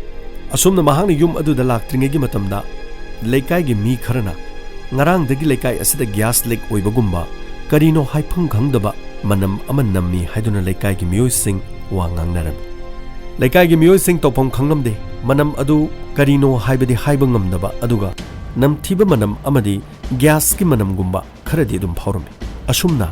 ꯑꯁꯨꯝꯅ ꯃꯍꯥꯛꯅ ꯌꯨꯝ ꯑꯗꯨꯗ ꯂꯥꯛꯇ꯭ꯔꯤꯉꯩꯒꯤ ꯃꯇꯝꯗ ꯂꯩꯀꯥꯏꯒꯤ ꯃꯤ ꯈꯔꯅ ꯉꯔꯥꯡꯗꯒꯤ ꯂꯩꯀꯥꯏ ꯑꯁꯤꯗ ꯒ꯭ꯌꯥꯁ ꯂꯤꯛ ꯑꯣꯏꯕꯒꯨꯝꯕ, ꯀꯔꯤꯅꯣ ꯍꯥꯏꯐꯝ ꯈꯪꯗꯕ ꯃꯅꯝ ꯑꯃ ꯅꯝꯃꯤ ꯍꯥꯏꯗꯨꯅ ꯂꯩꯀꯥꯏꯒꯤ ꯃꯤꯑꯣꯏꯁꯤꯡ ꯋꯥ ꯉꯥꯡꯅꯔꯝꯃꯤ꯫ ꯂꯩꯀꯥꯏꯒꯤ ꯃꯤꯑꯣꯏꯁꯤꯡ ꯇꯧꯐꯝ ꯈꯪꯂꯝꯗꯦ꯫ ꯃꯅꯝ ꯑꯗꯨ ꯀꯔꯤꯅꯣ ꯍꯥꯏꯕꯗꯤ ꯍꯥꯏꯕ ꯉꯝꯗꯕ, ꯑꯗꯨꯒ ꯅꯝꯊꯤꯕ ꯃꯅꯝ ꯑꯃꯗꯤ ꯒ꯭ꯌꯥꯁꯀꯤ ꯃꯅꯝꯒꯨꯝꯕ ꯈꯔꯗꯤ ꯑꯗꯨꯝ ꯐꯥꯎꯔꯝꯃꯤ꯫ ꯑꯁꯨꯝꯅ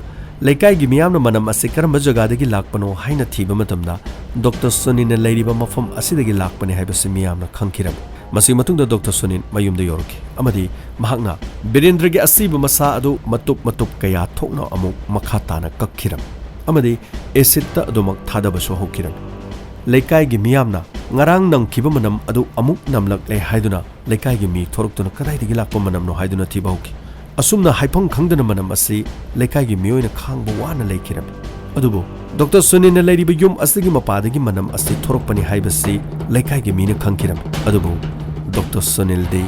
ꯂꯩꯀꯥꯏꯒꯤ ꯃꯤꯌꯥꯝꯅ ꯃꯅꯝ ꯑꯁꯤ ꯀꯔꯝꯕ ꯖꯒꯥꯗꯒꯤ ꯂꯥꯛꯄꯅꯣ ꯍꯥꯏꯅ ꯊꯤꯕ ꯃꯇꯝꯗ, ꯗꯣꯛꯇꯔ ꯁꯨꯅꯤꯜꯅ ꯂꯩꯔꯤꯕ ꯃꯐꯝ ꯑꯁꯤꯗꯒꯤ ꯂꯥꯛꯄꯅꯤ ꯍꯥꯏꯕꯁꯤ ꯃꯤꯌꯥꯝꯅ ꯈꯪꯈꯤꯔꯝꯃꯤ꯫ ꯃꯁꯤꯒꯤ ꯃꯇꯨꯡꯗ ꯗꯣꯛꯇꯔ ꯁꯨꯅꯤꯜ ꯃꯌꯨꯝꯗ ꯌꯧꯔꯛꯈꯤ ꯑꯃꯗꯤ ꯃꯍꯥꯛꯅ ꯕꯤꯔꯦꯟꯗ꯭ꯔꯒꯤ ꯑꯁꯤꯕ ꯃꯁꯥ ꯑꯗꯨ ꯃꯇꯨꯞ ꯃꯇꯨꯞ ꯀꯌꯥ ꯊꯣꯛꯅ ꯑꯃꯨꯛ ꯃꯈꯥ ꯇꯥꯅ ꯀꯛꯈꯤꯔꯝꯃꯤ ꯑꯃꯗꯤ ꯑꯦꯁꯤꯗꯇ ꯑꯗꯨꯃꯛ ꯊꯥꯗꯕꯁꯨ ꯍꯧꯈꯤꯔꯝꯃꯤ꯫ ꯂꯩꯀꯥꯏꯒꯤ ꯃꯤꯌꯥꯝꯅ ꯉꯔꯥꯡ ꯅꯝꯈꯤꯕ ꯃꯅꯝ ꯑꯗꯨ ꯑꯃꯨꯛ ꯅꯝꯂꯛꯂꯦ ꯍꯥꯏꯗꯨꯅ ꯂꯩꯀꯥꯏꯒꯤ ꯃꯤ ꯊꯣꯔꯛꯇꯨꯅ ꯀꯗꯥꯏꯗꯒꯤ ꯂꯥꯛꯄ ꯃꯅꯝꯅꯣ ꯍꯥꯏꯗꯨꯅ ꯊꯤꯕ ꯍꯧꯈꯤ꯫ ꯑꯁꯨꯝꯅ ꯍꯥꯏꯐꯝ ꯈꯪꯗꯅ ꯃꯅꯝ ꯑꯁꯤ ꯂꯩꯀꯥꯏꯒꯤ ꯃꯤꯑꯣꯏꯅ ꯈꯥꯡꯕ ꯋꯥꯅ ꯂꯩꯈꯤꯔꯝꯃꯤ꯫ ꯑꯗꯨꯕꯨ ꯗꯣꯛꯇꯔ ꯁꯨꯅꯤꯜꯅ ꯂꯩꯔꯤꯕ ꯌꯨꯝ ꯑꯁꯤꯒꯤ ꯃꯄꯥꯗꯒꯤ ꯃꯅꯝ ꯑꯁꯤ ꯊꯣꯔꯛꯄꯅꯤ ꯍꯥꯏꯕꯁꯤ ꯂꯩꯀꯥꯏꯒꯤ ꯃꯤꯅ ꯈꯪꯈꯤꯔꯝꯃꯤ꯫ ꯑꯗꯨꯕꯨ ꯗꯣꯛꯇꯔ ꯁꯨꯅꯤꯜꯗꯤ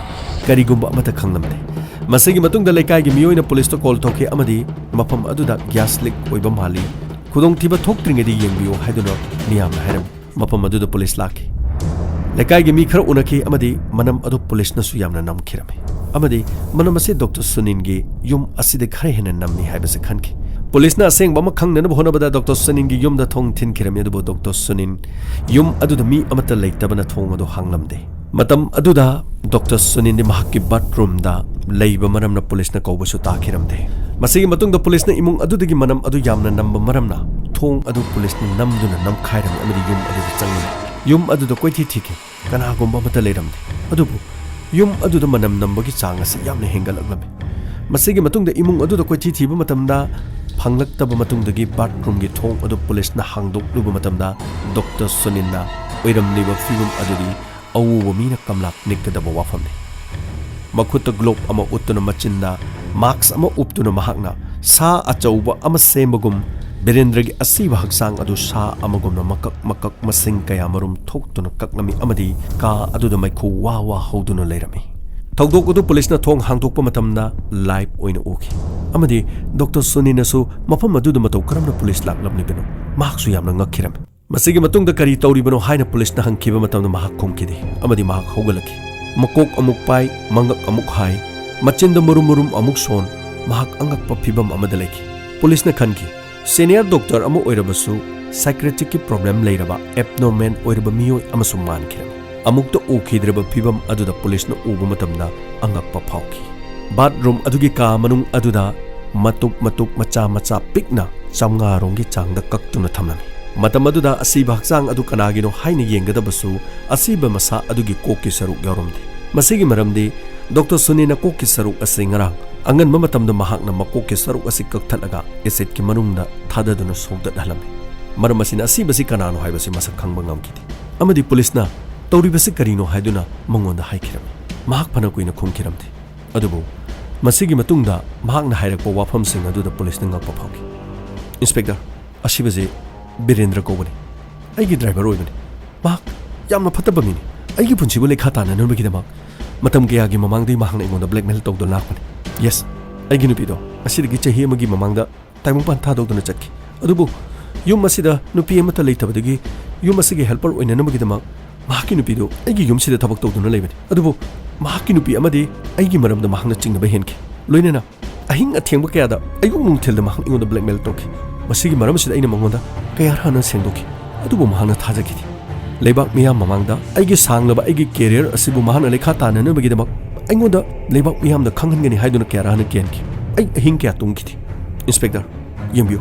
ꯀꯔꯤꯒꯨꯝꯕ ꯑꯃꯠꯇ ꯈꯪꯂꯝꯗꯦ꯫ ꯃꯁꯤꯒꯤ ꯃꯇꯨꯡꯗ ꯂꯩꯀꯥꯏꯒꯤ ꯃꯤꯑꯣꯏꯅ ꯄꯨꯂꯤꯁꯇ ꯀꯣꯜ ꯇꯧꯈꯤ ꯑꯃꯗꯤ ꯃꯐꯝ ꯑꯗꯨꯗ ꯒ꯭ꯌꯥꯁ ꯂꯤꯛ ꯑꯣꯏꯕ ꯃꯥꯜꯂꯤ, "ꯈꯨꯗꯣꯡꯊꯤꯕ ꯊꯣꯛꯇ꯭ꯔꯤꯉꯩꯗ ꯌꯦꯡꯕꯤꯌꯨ" ꯍꯥꯏꯗꯨꯅ ꯃꯤꯌꯥꯝꯅ ꯍꯥꯏꯔꯝꯃꯤ꯫ ꯃꯐꯝ ꯑꯗꯨꯗ ꯄꯨꯂꯤꯁ ꯂꯥꯛꯈꯤ꯫ ꯂꯩꯀꯥꯏꯒꯤ ꯃꯤ ꯈꯔ ꯎꯅꯈꯤ ꯑꯃꯗꯤ ꯃꯅꯝ ꯑꯗꯨ ꯄꯨꯂꯤꯁꯅꯁꯨ ꯌꯥꯝꯅ ꯅꯝꯈꯤꯔꯝꯃꯤ꯫ ꯑꯃꯗꯤ ꯃꯅꯝ ꯑꯁꯤ ꯗꯣꯛꯇꯔ ꯁꯨꯅꯤꯟꯒꯤ ꯌꯨꯝ ꯑꯁꯤꯗ ꯈꯔ ꯍꯦꯟꯅ ꯅꯝꯃꯤ ꯍꯥꯏꯕꯁꯤ ꯈꯟꯈꯤ꯫ ꯄꯨꯂꯤꯁꯅ ꯑꯁꯦꯡꯕ ꯑꯃ ꯈꯪꯅꯅꯕ ꯍꯣꯠꯅꯕꯗ ꯗꯣꯛꯇꯔ ꯁꯨꯅꯤꯟꯒꯤ ꯌꯨꯝꯗ ꯊꯣꯡ ꯊꯤꯟꯈꯤꯔꯝꯃꯤ, ꯑꯗꯨꯕꯨ ꯗꯣꯛꯇꯔ ꯁꯨꯅꯤꯟ ꯌꯨꯝ ꯑꯗꯨꯗ ꯃꯤ ꯑꯃꯠꯇ ꯂꯩꯇꯕꯅ ꯊꯣꯡ ꯑꯗꯨ ꯍꯥꯡꯂꯝꯗꯦ꯫ ꯃꯇꯝ ꯑꯗꯨꯗ ꯗꯣꯛꯇꯔ ꯁꯨꯅꯤꯟꯗꯤ ꯃꯍꯥꯛꯀꯤ ꯕꯥꯊꯔꯨꯝꯗ ꯂꯩꯕ ꯃꯔꯝꯅ ꯄꯨꯂꯤꯁꯅ ꯀꯧꯕꯁꯨ ꯇꯥꯈꯤꯔꯝꯗꯦ꯫ ꯃꯁꯤꯒꯤ ꯃꯇꯨꯡꯗ ꯄꯨꯂꯤꯁꯅ ꯏꯃꯨꯡ ꯑꯗꯨꯗꯒꯤ ꯃꯅꯝ ꯑꯗꯨ ꯌꯥꯝꯅ ꯅꯝꯕ ꯃꯔꯝꯅ ꯊꯣꯡ ꯑꯗꯨ ꯄꯨꯂꯤꯁꯅ ꯅꯝꯗꯨꯅ ꯅꯝꯈꯥꯏꯔꯝꯃꯤ ꯑꯃꯗꯤ ꯌꯨꯝ ꯑꯗꯨꯗ ꯆꯪꯂꯝꯃꯤ꯫ ꯌꯨꯝ ꯑꯗꯨꯗ ꯀꯣꯏꯊꯤ ꯊꯤꯈꯤ꯫ ꯀꯅꯥꯒꯨꯝꯕ ꯑꯃꯠꯇ ꯂꯩꯔꯝꯗꯦ꯫ ꯑꯗꯨꯕꯨ ꯌꯨꯝ ꯑꯗꯨꯗ ꯃꯅꯝ ꯅꯝꯕꯒꯤ ꯆꯥꯡ ꯑꯁꯤ ꯌꯥꯝꯅ ꯍꯦꯟꯒꯠꯂꯛꯂꯝꯃꯤ꯫ ꯃꯁꯤꯒꯤ ꯃꯇꯨꯡꯗ ꯏꯃꯨꯡ ꯑꯗꯨꯗ ꯀꯣꯏꯊꯤ ꯊꯤꯕ ꯃꯇꯝꯗ ꯐꯪꯂꯛꯇꯕ ꯃꯇꯨꯡꯗꯒꯤ ꯕꯥꯊꯔꯨꯝꯒꯤ ꯊꯣꯡ ꯑꯗꯨ ꯄꯨꯂꯤꯁꯅ ꯍꯥꯡꯗꯣꯛꯂꯨꯕ ꯃꯇꯝꯗ ꯗꯣꯛꯇꯔ ꯁꯨꯅꯤꯟꯅ ꯑꯣꯏꯔꯝꯂꯤꯕ ꯐꯤꯕꯝ ꯑꯗꯨꯗꯤ ꯑꯎꯕ ꯃꯤꯅ ꯀꯝꯂꯥꯛ ꯅꯤꯛꯀꯗꯕ ꯋꯥꯐꯝꯅꯤ꯫ ꯃꯈꯨꯠꯇ ꯒ꯭ꯂꯣꯕ ꯑꯃ ꯎꯠꯇꯨꯅ, ꯃꯆꯤꯟꯗ ꯃꯥꯛꯁ ꯑꯃ ꯎꯞꯇꯨꯅ ꯃꯍꯥꯛꯅ ꯁꯥ ꯑꯆꯧꯕ ꯑꯃ ꯁꯦꯝꯕꯒꯨꯝ ꯕꯤꯔꯦꯟꯗ꯭ꯔꯒꯤ ꯑꯁꯤꯕ ꯍꯛꯆꯥꯡ ꯑꯗꯨ ꯁꯥ ꯑꯃꯒꯨꯝꯅ ꯃꯀꯛ ꯃꯀꯛ ꯃꯁꯤꯡ ꯀꯌꯥ ꯃꯔꯨꯝ ꯊꯣꯛꯇꯨꯅ ꯀꯛꯂꯝꯃꯤ ꯑꯃꯗꯤ ꯀꯥ ꯑꯗꯨꯗ ꯃꯩꯈꯨ ꯋꯥ ꯋꯥ ꯍꯧꯗꯨꯅ ꯂꯩꯔꯝꯃꯤ꯫ ꯊꯧꯗꯣꯛ ꯑꯗꯨ ꯄꯨꯂꯤꯁꯅ ꯊꯣꯡ ꯍꯥꯡꯗꯣꯛꯄ ꯃꯇꯝꯗ ꯂꯥꯏꯚ ꯑꯣꯏꯅ ꯎꯈꯤ ꯑꯃꯗꯤ ꯗꯣꯛꯇꯔ ꯁꯨꯅꯤꯅꯁꯨ ꯃꯐꯝ ꯑꯗꯨꯗ ꯃꯇꯧ ꯀꯔꯝꯅ ꯄꯨꯂꯤꯁ ꯂꯥꯛꯂꯝꯂꯤꯕꯅꯣ ꯃꯍꯥꯛꯁꯨ ꯌꯥꯝꯅ ꯉꯛꯈꯤꯔꯝꯃꯤ꯫ ꯃꯁꯤꯒꯤ ꯃꯇꯨꯡꯗ ꯀꯔꯤ ꯇꯧꯔꯤꯕꯅꯣ ꯍꯥꯏꯅ ꯄꯨꯂꯤꯁꯅ ꯍꯪꯈꯤꯕ ꯃꯇꯝꯗ ꯃꯍꯥꯛ ꯈꯨꯝꯈꯤꯗꯦ ꯑꯃꯗꯤ ꯃꯍꯥꯛ ꯍꯧꯒꯠꯂꯛꯈꯤ꯫ ꯃꯀꯣꯛ ꯑꯃꯨꯛ ꯄꯥꯏ, ꯃꯉꯛ ꯑꯃꯨꯛ ꯍꯥꯏ, ꯃꯆꯤꯟꯗ ꯃꯔꯨꯝ ꯃꯔꯨꯝ ꯑꯃꯨꯛ ꯁꯣꯟ, ꯃꯍꯥꯛ ꯑꯉꯛꯄ ꯐꯤꯕꯝ ꯑꯃꯗ ꯂꯩꯈꯤ꯫ ꯄꯨꯂꯤꯁꯅ ꯈꯟꯈꯤ, ꯁꯦꯅꯤꯌꯔ ꯗꯣꯛꯇꯔ ꯑꯃ ꯑꯣꯏꯔꯕꯁꯨ ꯁꯥꯏꯀ꯭ꯔꯦꯇꯤꯛꯀꯤ ꯄ꯭ꯔꯣꯕ꯭ꯂꯦꯝ ꯂꯩꯔꯕ ꯑꯦꯕꯅꯣꯔꯃꯦꯜ ꯑꯣꯏꯔꯕ ꯃꯤꯑꯣꯏ ꯑꯃꯁꯨ ꯃꯥꯟꯈꯤꯔꯝꯃꯤ꯫ ꯑꯃꯨꯛꯇ ꯎꯈꯤꯗ꯭ꯔꯤꯕ ꯐꯤꯕꯝ ꯑꯗꯨꯗ ꯄꯨꯂꯤꯁꯅ ꯎꯕ ꯃꯇꯝꯗ ꯑꯉꯛꯄ ꯐꯥꯎꯈꯤ꯫ ꯕꯥꯊꯔꯨꯝ ꯑꯗꯨꯒꯤ ꯀꯥ ꯃꯅꯨꯡ ꯑꯗꯨꯗ ꯃꯇꯨꯞ ꯃꯇꯨꯞ ꯃꯆꯥ ꯃꯆꯥ ꯄꯤꯛꯅ ꯆꯥꯝꯃꯉꯥ ꯔꯣꯝꯒꯤ ꯆꯥꯡꯗ ꯀꯛꯇꯨꯅ ꯊꯝꯂꯝꯃꯤ꯫ ꯃꯇꯝ ꯑꯗꯨꯗ ꯑꯁꯤꯕ ꯍꯛꯆꯥꯡ ꯑꯗꯨ ꯀꯅꯥꯒꯤꯅꯣ ꯍꯥꯏꯅ ꯌꯦꯡꯒꯗꯕꯁꯨ ꯑꯁꯤꯕ ꯃꯁꯥ ꯑꯗꯨꯒꯤ ꯀꯣꯛꯀꯤ ꯁꯔꯨꯛ ꯌꯥꯎꯔꯝꯗꯦ꯫ ꯃꯁꯤꯒꯤ ꯃꯔꯝꯗꯤ ꯗꯣꯛꯇꯔ ꯁꯨꯅꯤꯅ ꯀꯣꯛꯀꯤ ꯁꯔꯨꯛ ꯑꯁꯤ ꯉꯔꯥꯡ ꯑꯉꯟꯕ ꯃꯇꯝꯗ ꯃꯍꯥꯛꯅ ꯃꯀꯣꯛꯀꯤ ꯁꯔꯨꯛ ꯑꯁꯤ ꯀꯛꯊꯠꯂꯒ ꯑꯦꯁꯤꯗꯀꯤ ꯃꯅꯨꯡꯗ ꯊꯥꯗꯗꯨꯅ ꯁꯧꯗꯠꯍꯜꯂꯝꯃꯤ꯫ ꯃꯔꯝ ꯑꯁꯤꯅ ꯑꯁꯤꯕꯁꯤ ꯀꯅꯥꯅꯣ ꯍꯥꯏꯕꯁꯤ ꯃꯁꯛ ꯈꯪꯕ ꯉꯝꯈꯤꯗꯦ ꯑꯃꯗꯤ ꯄꯨꯂꯤꯁꯅ ꯇꯧꯔꯤꯕꯁꯤ ꯀꯔꯤꯅꯣ ꯍꯥꯏꯗꯨꯅ ꯃꯉꯣꯟꯗ ꯍꯥꯏꯈꯤꯔꯝꯃꯤ꯫ ꯃꯍꯥꯛ ꯐꯅ ꯀꯨꯏꯅ ꯈꯨꯝꯈꯤꯔꯝꯗꯦ꯫ ꯑꯗꯨꯕꯨ ꯃꯁꯤꯒꯤ ꯃꯇꯨꯡꯗ ꯃꯍꯥꯛꯅ ꯍꯥꯏꯔꯛꯄ ꯋꯥꯐꯝꯁꯤꯡ ꯑꯗꯨꯗ ꯄꯨꯂꯤꯁꯅ ꯉꯛꯄ ꯐꯥꯎꯈꯤ꯫ "ꯏꯟꯁꯄꯦꯛꯇꯔ, ꯑꯁꯤꯕꯁꯤ ꯕꯤꯔꯦꯟꯗ꯭ꯔ ꯀꯧꯕꯅꯤ꯫ ꯑꯩꯒꯤ ꯗ꯭ꯔꯥꯏꯚꯔ ꯑꯣꯏꯕꯅꯤ꯫ ꯃꯍꯥꯛ ꯌꯥꯝꯅ ꯐꯠꯇꯕ ꯃꯤꯅꯤ꯫ ꯑꯩꯒꯤ ꯄꯨꯟꯁꯤꯕꯨ ꯂꯩꯈꯥ ꯇꯥꯅꯅꯕꯒꯤꯗꯃꯛ ꯃꯇꯝ ꯀꯌꯥꯒꯤ ꯃꯃꯥꯡꯗꯒꯤ ꯃꯍꯥꯛꯅ ꯑꯩꯉꯣꯟꯗ ꯕ꯭ꯂꯦꯛꯃꯦꯜ ꯇꯧꯗꯨꯅ ꯂꯥꯛꯄꯅꯤ꯫ ꯌꯦꯁ, ꯑꯩꯒꯤ ꯅꯨꯄꯤꯗꯣ ꯑꯁꯤꯗꯒꯤ ꯆꯍꯤ ꯑꯃꯒꯤ ꯃꯃꯥꯡꯗ ꯇꯥꯏꯕꯪꯄꯥꯟ ꯊꯥꯗꯣꯛꯇꯨꯅ ꯆꯠꯈꯤ꯫ ꯑꯗꯨꯕꯨ ꯌꯨꯝ ꯑꯁꯤꯗ ꯅꯨꯄꯤ ꯑꯃꯠꯇ ꯂꯩꯇꯕꯗꯒꯤ ꯌꯨꯝ ꯑꯁꯤꯒꯤ ꯍꯦꯜꯄꯔ ꯑꯣꯏꯅꯅꯕꯒꯤꯗꯃꯛ ꯃꯍꯥꯛꯀꯤ ꯅꯨꯄꯤꯗꯨ ꯑꯩꯒꯤ ꯌꯨꯝꯁꯤꯗ ꯊꯕꯛ ꯇꯧꯗꯨꯅ ꯂꯩꯕꯅꯤ꯫ ꯑꯗꯨꯕꯨ ꯃꯍꯥꯛꯀꯤ ꯅꯨꯄꯤ ꯑꯃꯗꯤ ꯑꯩꯒꯤ ꯃꯔꯝꯗ ꯃꯍꯥꯛꯅ ꯆꯤꯡꯅꯕ ꯍꯦꯟꯈꯤ꯫ ꯂꯣꯏꯅꯅ ꯑꯍꯤꯡ ꯑꯊꯦꯡꯕ ꯀꯌꯥꯗ ꯑꯌꯨꯛ ꯅꯨꯡꯊꯤꯜꯗ ꯃꯍꯥꯛꯅ ꯑꯩꯉꯣꯟꯗ ꯕ꯭ꯂꯦꯛꯃꯦꯜ ꯇꯧꯈꯤ꯫ ꯃꯁꯤꯒꯤ ꯃꯔꯝ ꯑꯁꯤꯗ ꯑꯩꯅ ꯃꯉꯣꯟꯗ ꯀꯌꯥ ꯍꯥꯟꯅ ꯁꯦꯡꯗꯣꯛꯈꯤ, ꯑꯗꯨꯕꯨ ꯃꯍꯥꯛꯅ ꯊꯥꯖꯈꯤꯗꯦ꯫ ꯂꯩꯕꯥꯛ ꯃꯤꯌꯥꯝ ꯃꯃꯥꯡꯗ ꯑꯩꯒꯤ ꯁꯥꯡꯂꯕ ꯑꯩꯒꯤ ꯀꯦꯔꯤꯌꯔ ꯑꯁꯤꯕꯨ ꯃꯍꯥꯛꯅ ꯂꯩꯈꯥ ꯇꯥꯅꯅꯕꯒꯤꯗꯃꯛ ꯑꯩꯉꯣꯟꯗ ꯂꯩꯕꯥꯛ ꯃꯤꯌꯥꯝꯗ ꯈꯪꯍꯟꯒꯅꯤ ꯍꯥꯏꯗꯨꯅ ꯀꯌꯥ ꯍꯥꯟꯅ ꯀꯤꯍꯟꯈꯤ꯫ ꯑꯩ ꯑꯍꯤꯡ ꯀꯌꯥ ꯇꯨꯝꯈꯤꯗꯦ꯫ ꯏꯟꯁꯄꯦꯛꯇꯔ, ꯌꯦꯡꯕꯤꯌꯨ,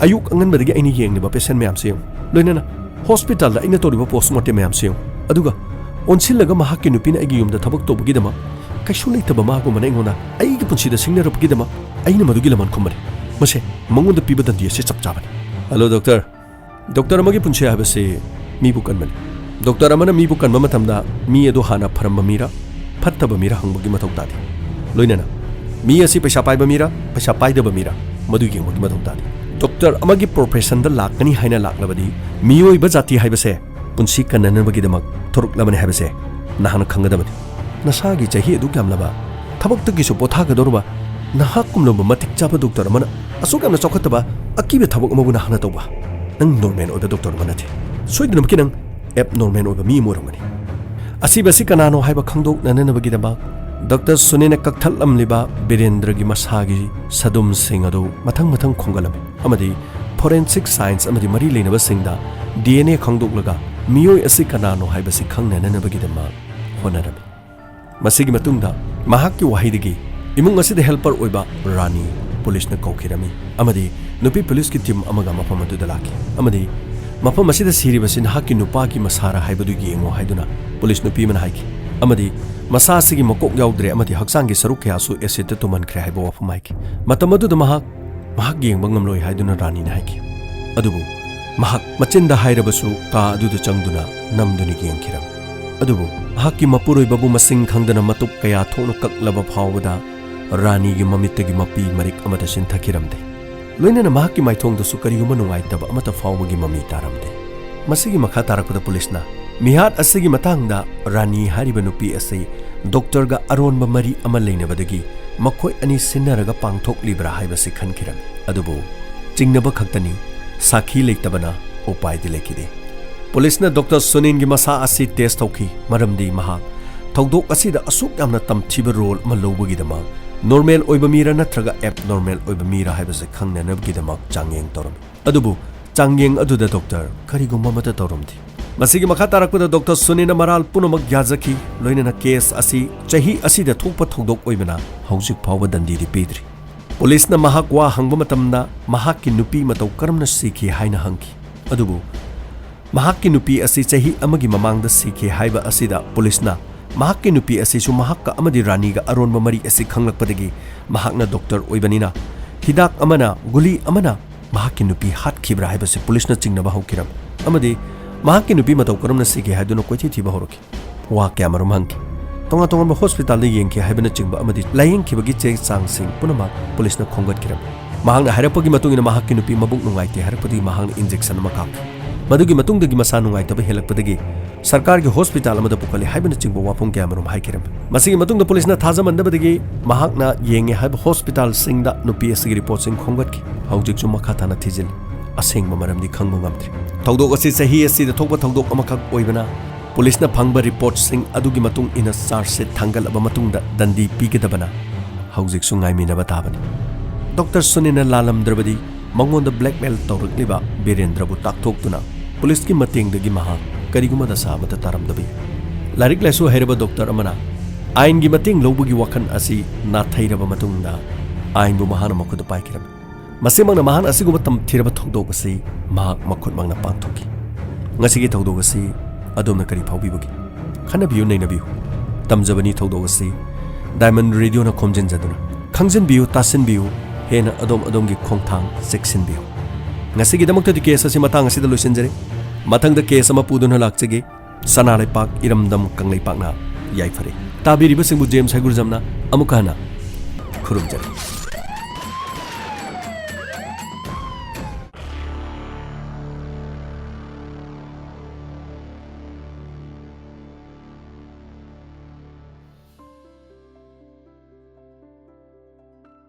ꯑꯌꯨꯛ ꯑꯉꯟꯕꯗꯒꯤ ꯑꯩꯅ ꯌꯦꯡꯂꯤꯕ ꯄꯦꯁꯦꯟ ꯃꯌꯥꯝꯁꯦ ꯌꯦꯡꯉꯨ, ꯂꯣꯏꯅꯅ ꯍꯣꯁꯄꯤꯇꯥꯜꯗ ꯑꯩꯅ ꯇꯧꯔꯤꯕ ꯄꯣꯁꯃꯣꯔꯇꯦꯝ ꯃꯌꯥꯝꯁꯦ ꯌꯦꯡꯉꯨ, ꯑꯗꯨꯒ ꯑꯣꯟꯁꯤꯜꯂꯒ ꯃꯍꯥꯛꯀꯤ ꯅꯨꯄꯤꯅ ꯑꯩꯒꯤ ꯌꯨꯝꯗ ꯊꯕꯛ ꯇꯧꯕꯒꯤꯗꯃꯛ ꯀꯩꯁꯨ ꯂꯩꯇꯕ ꯃꯥꯒꯨꯝꯕꯅ ꯑꯩꯉꯣꯟꯗ ꯑꯩꯒꯤ ꯄꯨꯟꯁꯤꯗ ꯁꯤꯡꯅꯔꯛꯄꯒꯤꯗꯃꯛ ꯑꯩꯅ ꯃꯗꯨꯒꯤ ꯂꯃꯟ ꯈꯨꯝꯕꯅꯤ꯫ ꯃꯁꯦ ꯃꯉꯣꯟꯗ ꯄꯤꯕ ꯗꯟꯗꯤ ꯑꯁꯤ ꯆꯞ ꯆꯥꯕꯅꯤ꯫ ꯍꯜꯂꯣ ꯗꯣꯛꯇꯔ, ꯗꯣꯛꯇꯔ ꯑꯃꯒꯤ ꯄꯨꯟꯁꯤ ꯍꯥꯏꯕꯁꯤ ꯃꯤꯕꯨ ꯀꯟꯕꯅꯤ꯫ ꯗꯣꯛꯇꯔ ꯑꯃꯅ ꯃꯤꯕꯨ ꯀꯟꯕ ꯃꯇꯝꯗ ꯃꯤ ꯑꯗꯨ ꯍꯥꯟꯅ ꯐꯔꯝꯕ ꯃꯤꯔ ꯐꯠꯇꯕ ꯃꯤꯔ ꯍꯪꯕꯒꯤ ꯃꯊꯧ ꯇꯥꯗꯦ꯫ ꯂꯣꯏꯅꯅ ꯃꯤ ꯑꯁꯤ ꯄꯩꯁꯥ ꯄꯥꯏꯕ ꯃꯤꯔ ꯄꯩꯁꯥ ꯄꯥꯏꯗꯕ ꯃꯤꯔ ꯃꯗꯨ ꯌꯦꯡꯕꯒꯤ ꯃꯊꯧ ꯇꯥꯗꯦ꯫ ꯗꯣꯛꯇꯔ ꯑꯃꯒꯤ ꯄ꯭ꯔꯣꯐꯦꯁꯟꯗ ꯂꯥꯛꯀꯅꯤ ꯍꯥꯏꯅ ꯂꯥꯛꯂꯕꯗꯤ ꯃꯤꯑꯣꯏꯕ ꯖꯥꯇꯤ ꯍꯥꯏꯕꯁꯦ ꯄꯨꯟꯁꯤ ꯀꯟꯅꯅꯕꯒꯤꯗꯃꯛ ꯊꯣꯔꯛꯂꯕꯅꯤ ꯍꯥꯏꯕꯁꯦ ꯅꯍꯥꯛꯅ ꯈꯪꯒꯗꯕꯅꯤ꯫ ꯅꯁꯥꯒꯤ ꯆꯍꯤ ꯑꯗꯨꯛ ꯌꯥꯝꯂꯕ ꯊꯕꯛꯇꯒꯤꯁꯨ ꯄꯣꯊꯥꯒꯗꯧꯔꯕ ꯅꯍꯥꯛꯀꯨꯝꯂꯕ ꯃꯇꯤꯛ ꯆꯥꯕ ꯗꯣꯛꯇꯔ ꯑꯃꯅ ꯑꯁꯨꯛ ꯌꯥꯝꯅ ꯆꯥꯎꯈꯠꯇꯕ ꯑꯀꯤꯕ ꯊꯕꯛ ꯑꯃꯕꯨ ꯅꯍꯥꯛꯅ ꯇꯧꯕ? ꯅꯪ ꯅꯣꯔꯃꯦꯜ ꯑꯣꯏꯕ ꯗꯣꯛꯇꯔ ꯑꯃ ꯅꯠꯇꯦ꯫ ꯁꯣꯏꯗꯅꯃꯛꯀꯤ ꯅꯪ ꯑꯦꯕ ꯅꯣꯔꯃꯦꯜ ꯑꯣꯏꯕ ꯃꯤ ꯑꯃ ꯑꯣꯏꯔꯝꯒꯅꯤ꯫ ꯑꯁꯤꯕꯁꯤ ꯀꯅꯥꯅꯣ ꯍꯥꯏꯕ ꯈꯪꯗꯣꯛꯅꯅꯕꯒꯤꯗꯃꯛ ꯗꯣꯛꯇꯔ ꯁꯨꯅꯤꯅ ꯀꯛꯊꯠꯂꯝꯂꯤꯕ ꯕꯤꯔꯦꯟꯗ꯭ꯔꯒꯤ ꯃꯁꯥꯒꯤ ꯁꯗꯨꯝꯁꯤꯡ ꯑꯗꯨ ꯃꯊꯪ ꯃꯊꯪ ꯈꯣꯝꯒꯠꯂꯝꯃꯤ ꯑꯃꯗꯤ ꯐꯣꯔꯦꯟꯁꯤꯛ ꯁꯥꯏꯟꯁ ꯑꯃꯗꯤ ꯃꯔꯤ ꯂꯩꯅꯕꯁꯤꯡꯗ ꯗꯤ ꯑꯦꯟ ꯑꯦ ꯈꯪꯗꯣꯛꯂꯒ ꯃꯤꯑꯣꯏ ꯑꯁꯤ ꯀꯅꯥꯅꯣ ꯍꯥꯏꯕꯁꯤ ꯈꯪꯅꯅꯕꯒꯤꯗꯃꯛ ꯍꯣꯠꯅꯔꯝꯃꯤ꯫ ꯃꯁꯤꯒꯤ ꯃꯇꯨꯡꯗ ꯃꯍꯥꯛꯀꯤ ꯋꯥꯍꯩꯗꯒꯤ ꯏꯃꯨꯡ ꯑꯁꯤꯗ ꯍꯦꯜꯄꯔ ꯑꯣꯏꯕ ꯔꯥꯅꯤ ꯄꯨꯂꯤꯁꯅ ꯀꯧꯈꯤꯔꯝꯃꯤ ꯑꯃꯗꯤ ꯅꯨꯄꯤ ꯄꯨꯂꯤꯁꯀꯤ ꯇꯤꯝ ꯑꯃꯒ ꯃꯐꯝ ꯑꯗꯨꯗ ꯂꯥꯛꯈꯤ ꯑꯃꯗꯤ ꯃꯐꯝ ꯑꯁꯤꯗ ꯁꯤꯔꯤꯕꯁꯤ ꯅꯍꯥꯛꯀꯤ ꯅꯨꯄꯥꯒꯤ ꯃꯁꯥꯔ ꯍꯥꯏꯕꯗꯨ ꯌꯦꯡꯉꯨ ꯍꯥꯏꯗꯨꯅ ꯄꯨꯂꯤꯁ ꯅꯨꯄꯤ ꯑꯃꯅ ꯍꯥꯏꯈꯤ ꯑꯃꯗꯤ ꯃꯁꯥ ꯑꯁꯤꯒꯤ ꯃꯀꯣꯛ ꯌꯥꯎꯗ꯭ꯔꯦ ꯑꯃꯗꯤ ꯍꯛꯆꯥꯡꯒꯤ ꯁꯔꯨꯛ ꯀꯌꯥꯁꯨ ꯑꯦꯁꯤꯗꯇ ꯇꯨꯝꯍꯟꯈ꯭ꯔꯦ ꯍꯥꯏꯕ ꯋꯥꯐꯝ ꯍꯥꯏꯈꯤ꯫ ꯃꯇꯝ ꯑꯗꯨꯗ ꯃꯍꯥꯛ ꯃꯍꯥꯛ ꯌꯦꯡꯕ ꯉꯝꯂꯣꯏ ꯍꯥꯏꯗꯨꯅ ꯔꯥꯅꯤꯅ ꯍꯥꯏꯈꯤ꯫ ꯑꯗꯨꯕꯨ ꯃꯍꯥꯛ ꯃꯆꯤꯟꯗ ꯍꯥꯏꯔꯕꯁꯨ ꯀꯥ ꯑꯗꯨꯗ ꯆꯪꯗꯨꯅ ꯅꯝꯗꯨꯅ ꯌꯦꯡꯈꯤꯔꯝꯃꯤ꯫ ꯑꯗꯨꯕꯨ ꯃꯍꯥꯛꯀꯤ ꯃꯄꯨꯔꯣꯏꯕꯕꯨ ꯃꯁꯤꯡ ꯈꯪꯗꯅ ꯃꯇꯨꯞ ꯀꯌꯥ ꯊꯣꯛꯅ ꯀꯛꯂꯕ ꯐꯥꯎꯕꯗ ꯔꯥꯅꯤꯒꯤ ꯃꯃꯤꯠꯇꯒꯤ ꯃꯄꯤ ꯃꯔꯤꯛ ꯑꯃꯠꯇ ꯆꯤꯟꯊꯈꯤꯔꯝꯗꯦ꯫ ꯂꯣꯏꯅꯅ ꯃꯍꯥꯛꯀꯤ ꯃꯥꯏꯊꯣꯡꯗꯁꯨ ꯀꯔꯤꯒꯨꯝꯕ ꯅꯨꯡꯉꯥꯏꯇꯕ ꯑꯃꯠꯇ ꯐꯥꯎꯕꯒꯤ ꯃꯃꯤ ꯇꯥꯔꯝꯗꯦ꯫ ꯃꯁꯤꯒꯤ ꯃꯈꯥ ꯇꯥꯔꯛꯄꯗ ꯄꯨꯂꯤꯁꯅ ꯃꯤꯍꯥꯠ ꯑꯁꯤꯒꯤ ꯃꯇꯥꯡꯗ ꯔꯥꯅꯤ ꯍꯥꯏꯔꯤꯕ ꯅꯨꯄꯤ ꯑꯁꯤ ꯗꯣꯛꯇꯔꯒ ꯑꯔꯣꯟꯕ ꯃꯔꯤ ꯑꯃ ꯂꯩꯅꯕꯗꯒꯤ ꯃꯈꯣꯏ ꯑꯅꯤ ꯁꯤꯟꯅꯔꯒ ꯄꯥꯡꯊꯣꯛꯂꯤꯕ꯭ꯔꯥ ꯍꯥꯏꯕꯁꯤ ꯈꯟꯈꯤꯔꯝꯃꯤ꯫ ꯑꯗꯨꯕꯨ ꯆꯤꯡꯅꯕ ꯈꯛꯇꯅꯤ, ꯁꯥꯈꯤ ꯂꯩꯇꯕꯅ ꯎꯄꯥꯏꯗꯤ ꯂꯩꯈꯤꯗꯦ꯫ ꯄꯨꯂꯤꯁꯅ ꯗꯣꯛꯇꯔ ꯁꯨꯅꯤꯟꯒꯤ ꯃꯁꯥ ꯑꯁꯤ ꯇꯦꯁ ꯇꯧꯈꯤ, ꯃꯔꯝꯗꯤ ꯃꯍꯥꯛ ꯊꯧꯗꯣꯛ ꯑꯁꯤꯗ ꯑꯁꯨꯛ ꯌꯥꯝꯅ ꯇꯝꯊꯤꯕ ꯔꯣꯜ ꯑꯃ ꯂꯧꯕꯒꯤꯗꯃꯛ ꯅꯣꯔꯃꯦꯜ ꯑꯣꯏꯕ ꯃꯤꯔ ꯅꯠꯇ꯭ꯔꯒ ꯑꯦꯕꯅꯣꯔꯃꯦꯜ ꯑꯣꯏꯕ ꯃꯤꯔ ꯍꯥꯏꯕꯁꯤ ꯈꯪꯅꯅꯕꯒꯤꯗꯃꯛ ꯆꯥꯡꯌꯦꯡ ꯇꯧꯔꯝꯃꯤ꯫ ꯑꯗꯨꯕꯨ ꯆꯥꯡꯌꯦꯡ ꯑꯗꯨꯗ ꯗꯣꯛꯇꯔ ꯀꯔꯤꯒꯨꯝꯕ ꯑꯃꯠꯇ ꯇꯧꯔꯝꯗꯦ꯫ ꯃꯁꯤꯒꯤ ꯃꯈꯥ ꯇꯥꯔꯛꯄꯗ ꯗꯣꯛꯇꯔ ꯁꯨꯅꯤꯟꯅ ꯃꯔꯥꯜ ꯄꯨꯝꯅꯃꯛ ꯌꯥꯖꯈꯤ, ꯂꯣꯏꯅꯅ ꯀꯦꯁ ꯑꯁꯤ ꯆꯍꯤ ꯑꯁꯤꯗ ꯊꯣꯛꯄ ꯊꯧꯗꯣꯛ ꯑꯣꯏꯕꯅ ꯍꯧꯖꯤꯛ ꯐꯥꯎꯕ ꯗꯟꯗꯤꯗꯤ ꯄꯤꯗ꯭ꯔꯤ꯫ ꯄꯨꯂꯤꯁꯅ ꯃꯍꯥꯛ ꯋꯥ ꯍꯪꯕ ꯃꯇꯝꯗ ꯃꯍꯥꯛꯀꯤ ꯅꯨꯄꯤ ꯃꯇꯧ ꯀꯔꯝꯅ ꯁꯤꯈꯤ ꯍꯥꯏꯅ ꯍꯪꯈꯤ꯫ ꯑꯗꯨꯕꯨ ꯃꯍꯥꯛꯀꯤ ꯅꯨꯄꯤ ꯑꯁꯤ ꯆꯍꯤ ꯑꯃꯒꯤ ꯃꯃꯥꯡꯗ ꯁꯤꯈꯤ ꯍꯥꯏꯕ ꯑꯁꯤꯗ ꯄꯨꯂꯤꯁꯅ ꯃꯍꯥꯛꯀꯤ ꯅꯨꯄꯤ ꯑꯁꯤꯁꯨ ꯃꯍꯥꯛꯀ ꯑꯃꯗꯤ ꯔꯥꯅꯤꯒ ꯑꯔꯣꯟꯕ ꯃꯔꯤ ꯑꯁꯤ ꯈꯪꯂꯛꯄꯗꯒꯤ ꯃꯍꯥꯛꯅ ꯗꯣꯛꯇꯔ ꯑꯣꯏꯕꯅꯤꯅ ꯍꯤꯗꯥꯛ ꯑꯃꯅ, ꯒꯨꯂꯤ ꯑꯃꯅ ꯃꯍꯥꯛꯀꯤ ꯅꯨꯄꯤ ꯍꯥꯠꯈꯤꯕ꯭ꯔꯥ ꯍꯥꯏꯕꯁꯤ ꯄꯨꯂꯤꯁꯅ ꯆꯤꯡꯅꯕ ꯍꯧꯈꯤꯔꯝꯃꯤ ꯑꯃꯗꯤ ꯃꯍꯥꯛꯀꯤ ꯅꯨꯄꯤ ꯃꯇꯧ ꯀꯔꯝꯅ ꯁꯤꯒꯦ ꯍꯥꯏꯗꯨꯅ ꯀꯣꯏꯊꯤ ꯊꯤꯕ ꯍꯧꯔꯛꯈꯤ꯫ ꯋꯥ ꯀꯌꯥꯃꯔꯨꯝ ꯍꯪꯈꯤ꯫ ꯇꯣꯉꯥꯟ ꯇꯣꯉꯥꯟꯕ ꯍꯣꯁꯄꯤꯇꯥꯜꯗ ꯌꯦꯡꯈꯤ ꯍꯥꯏꯕꯅꯆꯤꯡꯕ ꯑꯃꯗꯤ ꯂꯥꯌꯦꯡꯈꯤꯕꯒꯤ ꯆꯦ ꯆꯥꯡꯁꯤꯡ ꯄꯨꯝꯅꯃꯛ ꯄꯨꯂꯤꯁꯅ ꯈꯣꯝꯒꯠꯈꯤꯔꯝꯃꯤ꯫ ꯃꯍꯥꯛꯅ ꯍꯥꯏꯔꯛꯄꯒꯤ ꯃꯇꯨꯡ ꯏꯟꯅ ꯃꯍꯥꯛꯀꯤ ꯅꯨꯄꯤ ꯃꯕꯨꯛ ꯅꯨꯡꯉꯥꯏꯇꯦ ꯍꯥꯏꯔꯛꯄꯗꯒꯤ ꯃꯍꯥꯛꯅ ꯏꯟꯖꯦꯛꯁꯟ ꯑꯃ ꯀꯥꯞꯈꯤ꯫ ꯃꯗꯨꯒꯤ ꯃꯇꯨꯡꯗꯒꯤ ꯃꯁꯥ ꯅꯨꯡꯉꯥꯏꯇꯕ ꯍꯦꯜꯂꯛꯄꯗꯒꯤ ꯁꯔꯀꯥꯔꯒꯤ ꯍꯣꯁꯄꯤꯇꯥꯜ ꯑꯃꯗ ꯄꯨꯈꯠꯂꯤ ꯍꯥꯏꯕꯅꯆꯤꯡꯕ ꯋꯥꯐꯝ ꯀꯌꯥꯃꯔꯨꯝ ꯍꯥꯏꯈꯤꯔꯝꯃꯤ꯫ ꯃꯁꯤꯒꯤ ꯃꯇꯨꯡꯗ ꯄꯨꯂꯤꯁꯅ ꯊꯥꯖꯃꯟꯗꯕꯗꯒꯤ ꯃꯍꯥꯛꯅ ꯌꯦꯡꯉꯦ ꯍꯥꯏꯕ ꯍꯣꯁꯄꯤꯇꯥꯜꯁꯤꯡꯗ ꯅꯨꯄꯤ ꯑꯁꯤꯒꯤ ꯔꯤꯄꯣꯔꯠꯁꯤꯡ ꯈꯣꯝꯒꯠꯈꯤ꯫ ꯍꯧꯖꯤꯛꯁꯨ ꯃꯈꯥ ꯇꯥꯅ ꯊꯤꯖꯤꯜꯂꯤ꯫ ꯑꯁꯦꯡꯕ ꯃꯔꯝꯗꯤ ꯈꯪꯕ ꯉꯝꯗ꯭ꯔꯤ꯫ ꯊꯧꯗꯣꯛ ꯑꯁꯤ ꯆꯍꯤ ꯑꯁꯤꯗ ꯊꯣꯛꯄ ꯊꯧꯗꯣꯛ ꯑꯃꯈꯛ ꯑꯣꯏꯕꯅ ꯄꯨꯂꯤꯁꯅ ꯐꯪꯕ ꯔꯤꯄꯣꯔꯠꯁꯤꯡ ꯑꯗꯨꯒꯤ ꯃꯇꯨꯡ ꯏꯟꯅ ꯆꯥꯔꯖ ꯁꯤꯠ ꯊꯥꯡꯒꯠꯂꯕ ꯃꯇꯨꯡꯗ ꯗꯟꯗꯤ ꯄꯤꯒꯗꯕꯅ ꯍꯧꯖꯤꯛꯁꯨ ꯉꯥꯏꯃꯤꯟꯅꯕ ꯇꯥꯕꯅꯤ꯫ ꯗꯣꯛꯇꯔ ꯁꯨꯅꯤꯅ ꯂꯥꯜꯂꯝꯗ꯭ꯔꯕꯗꯤ ꯃꯉꯣꯟꯗ ꯕ꯭ꯂꯦꯛꯃꯦꯜ ꯇꯧꯔꯛꯂꯤꯕ ꯕꯤꯔꯦꯟꯗ꯭ꯔꯕꯨ ꯇꯥꯛꯊꯣꯛꯇꯨꯅ ꯄꯨꯂꯤꯁꯀꯤ ꯃꯇꯦꯡꯗꯒꯤ ꯃꯍꯥꯛ ꯀꯔꯤꯒꯨꯝꯕ ꯗꯁꯥ ꯑꯃꯠꯇ ꯇꯥꯔꯝꯗꯕ ꯌꯥꯏ꯫ ꯂꯥꯏꯔꯤꯛ ꯂꯥꯏꯁꯨ ꯍꯩꯔꯕ ꯗꯣꯛꯇꯔ ꯑꯃꯅ ꯑꯥꯏꯟꯒꯤ ꯃꯇꯦꯡ ꯂꯧꯕꯒꯤ ꯋꯥꯈꯜ ꯑꯁꯤ ꯅꯥꯊꯩꯔꯕ ꯃꯇꯨꯡꯗ ꯑꯥꯏꯟꯕꯨ ꯃꯍꯥꯛꯅ ꯃꯈꯨꯠꯇ ꯄꯥꯏꯈꯤꯔꯝꯃꯤ꯫ ꯃꯁꯤꯃꯛꯅ ꯃꯍꯥꯛꯅ ꯑꯁꯤꯒꯨꯝꯕ ꯇꯝꯊꯤꯔꯕ ꯊꯧꯗꯣꯛ ꯑꯁꯤ ꯃꯍꯥꯛ ꯃꯈꯨꯠꯃꯛꯅ ꯄꯥꯡꯊꯣꯛꯈꯤ꯫ ꯉꯁꯤꯒꯤ ꯊꯧꯗꯣꯛ ꯑꯁꯤ ꯑꯗꯣꯝꯅ ꯀꯔꯤ ꯐꯥꯎꯕꯤꯕꯒꯦ? ꯈꯟꯅꯕꯤꯌꯨ, ꯅꯩꯅꯕꯤꯌꯨ꯫ ꯇꯝꯖꯕꯅꯤ ꯊꯧꯗꯣꯛ ꯑꯁꯤ ꯗꯥꯏꯃꯟ ꯔꯦꯗꯤꯑꯣꯅ ꯈꯣꯝꯖꯤꯟꯖꯗꯨꯅ꯫ ꯈꯪꯖꯤꯟꯕꯤꯌꯨ, ꯇꯥꯁꯤꯟꯕꯤꯌꯨ, ꯍꯦꯟꯅ ꯑꯗꯣꯝ ꯑꯗꯣꯝꯒꯤ ꯈꯣꯡꯊꯥꯡ ꯆꯦꯛꯁꯤꯟꯕꯤꯌꯨ꯫ ꯉꯁꯤꯒꯤꯗꯃꯛꯇꯗꯤ ꯀꯦꯁ ꯑꯁꯤ ꯃꯇꯥꯡ ꯑꯁꯤꯗ ꯂꯣꯏꯁꯤꯟꯖꯔꯦ꯫ ꯃꯊꯪꯗ ꯀꯦꯁ ꯑꯃ ꯄꯨꯗꯨꯅ ꯂꯥꯛꯆꯒꯦ꯫ ꯁꯅꯥ ꯂꯩꯄꯥꯛ ꯏꯔꯝꯗꯝ ꯀꯪꯂꯩꯄꯥꯛꯅ ꯌꯥꯏꯐꯔꯦ꯫ ꯇꯥꯕꯤꯔꯤꯕꯁꯤꯡꯕꯨ ꯖꯦꯝꯁ ꯍꯩꯒꯨꯔꯖꯝꯅ ꯑꯃꯨꯛꯀ ꯍꯟꯅ ꯈꯨꯔꯨꯝꯖꯔꯤ꯫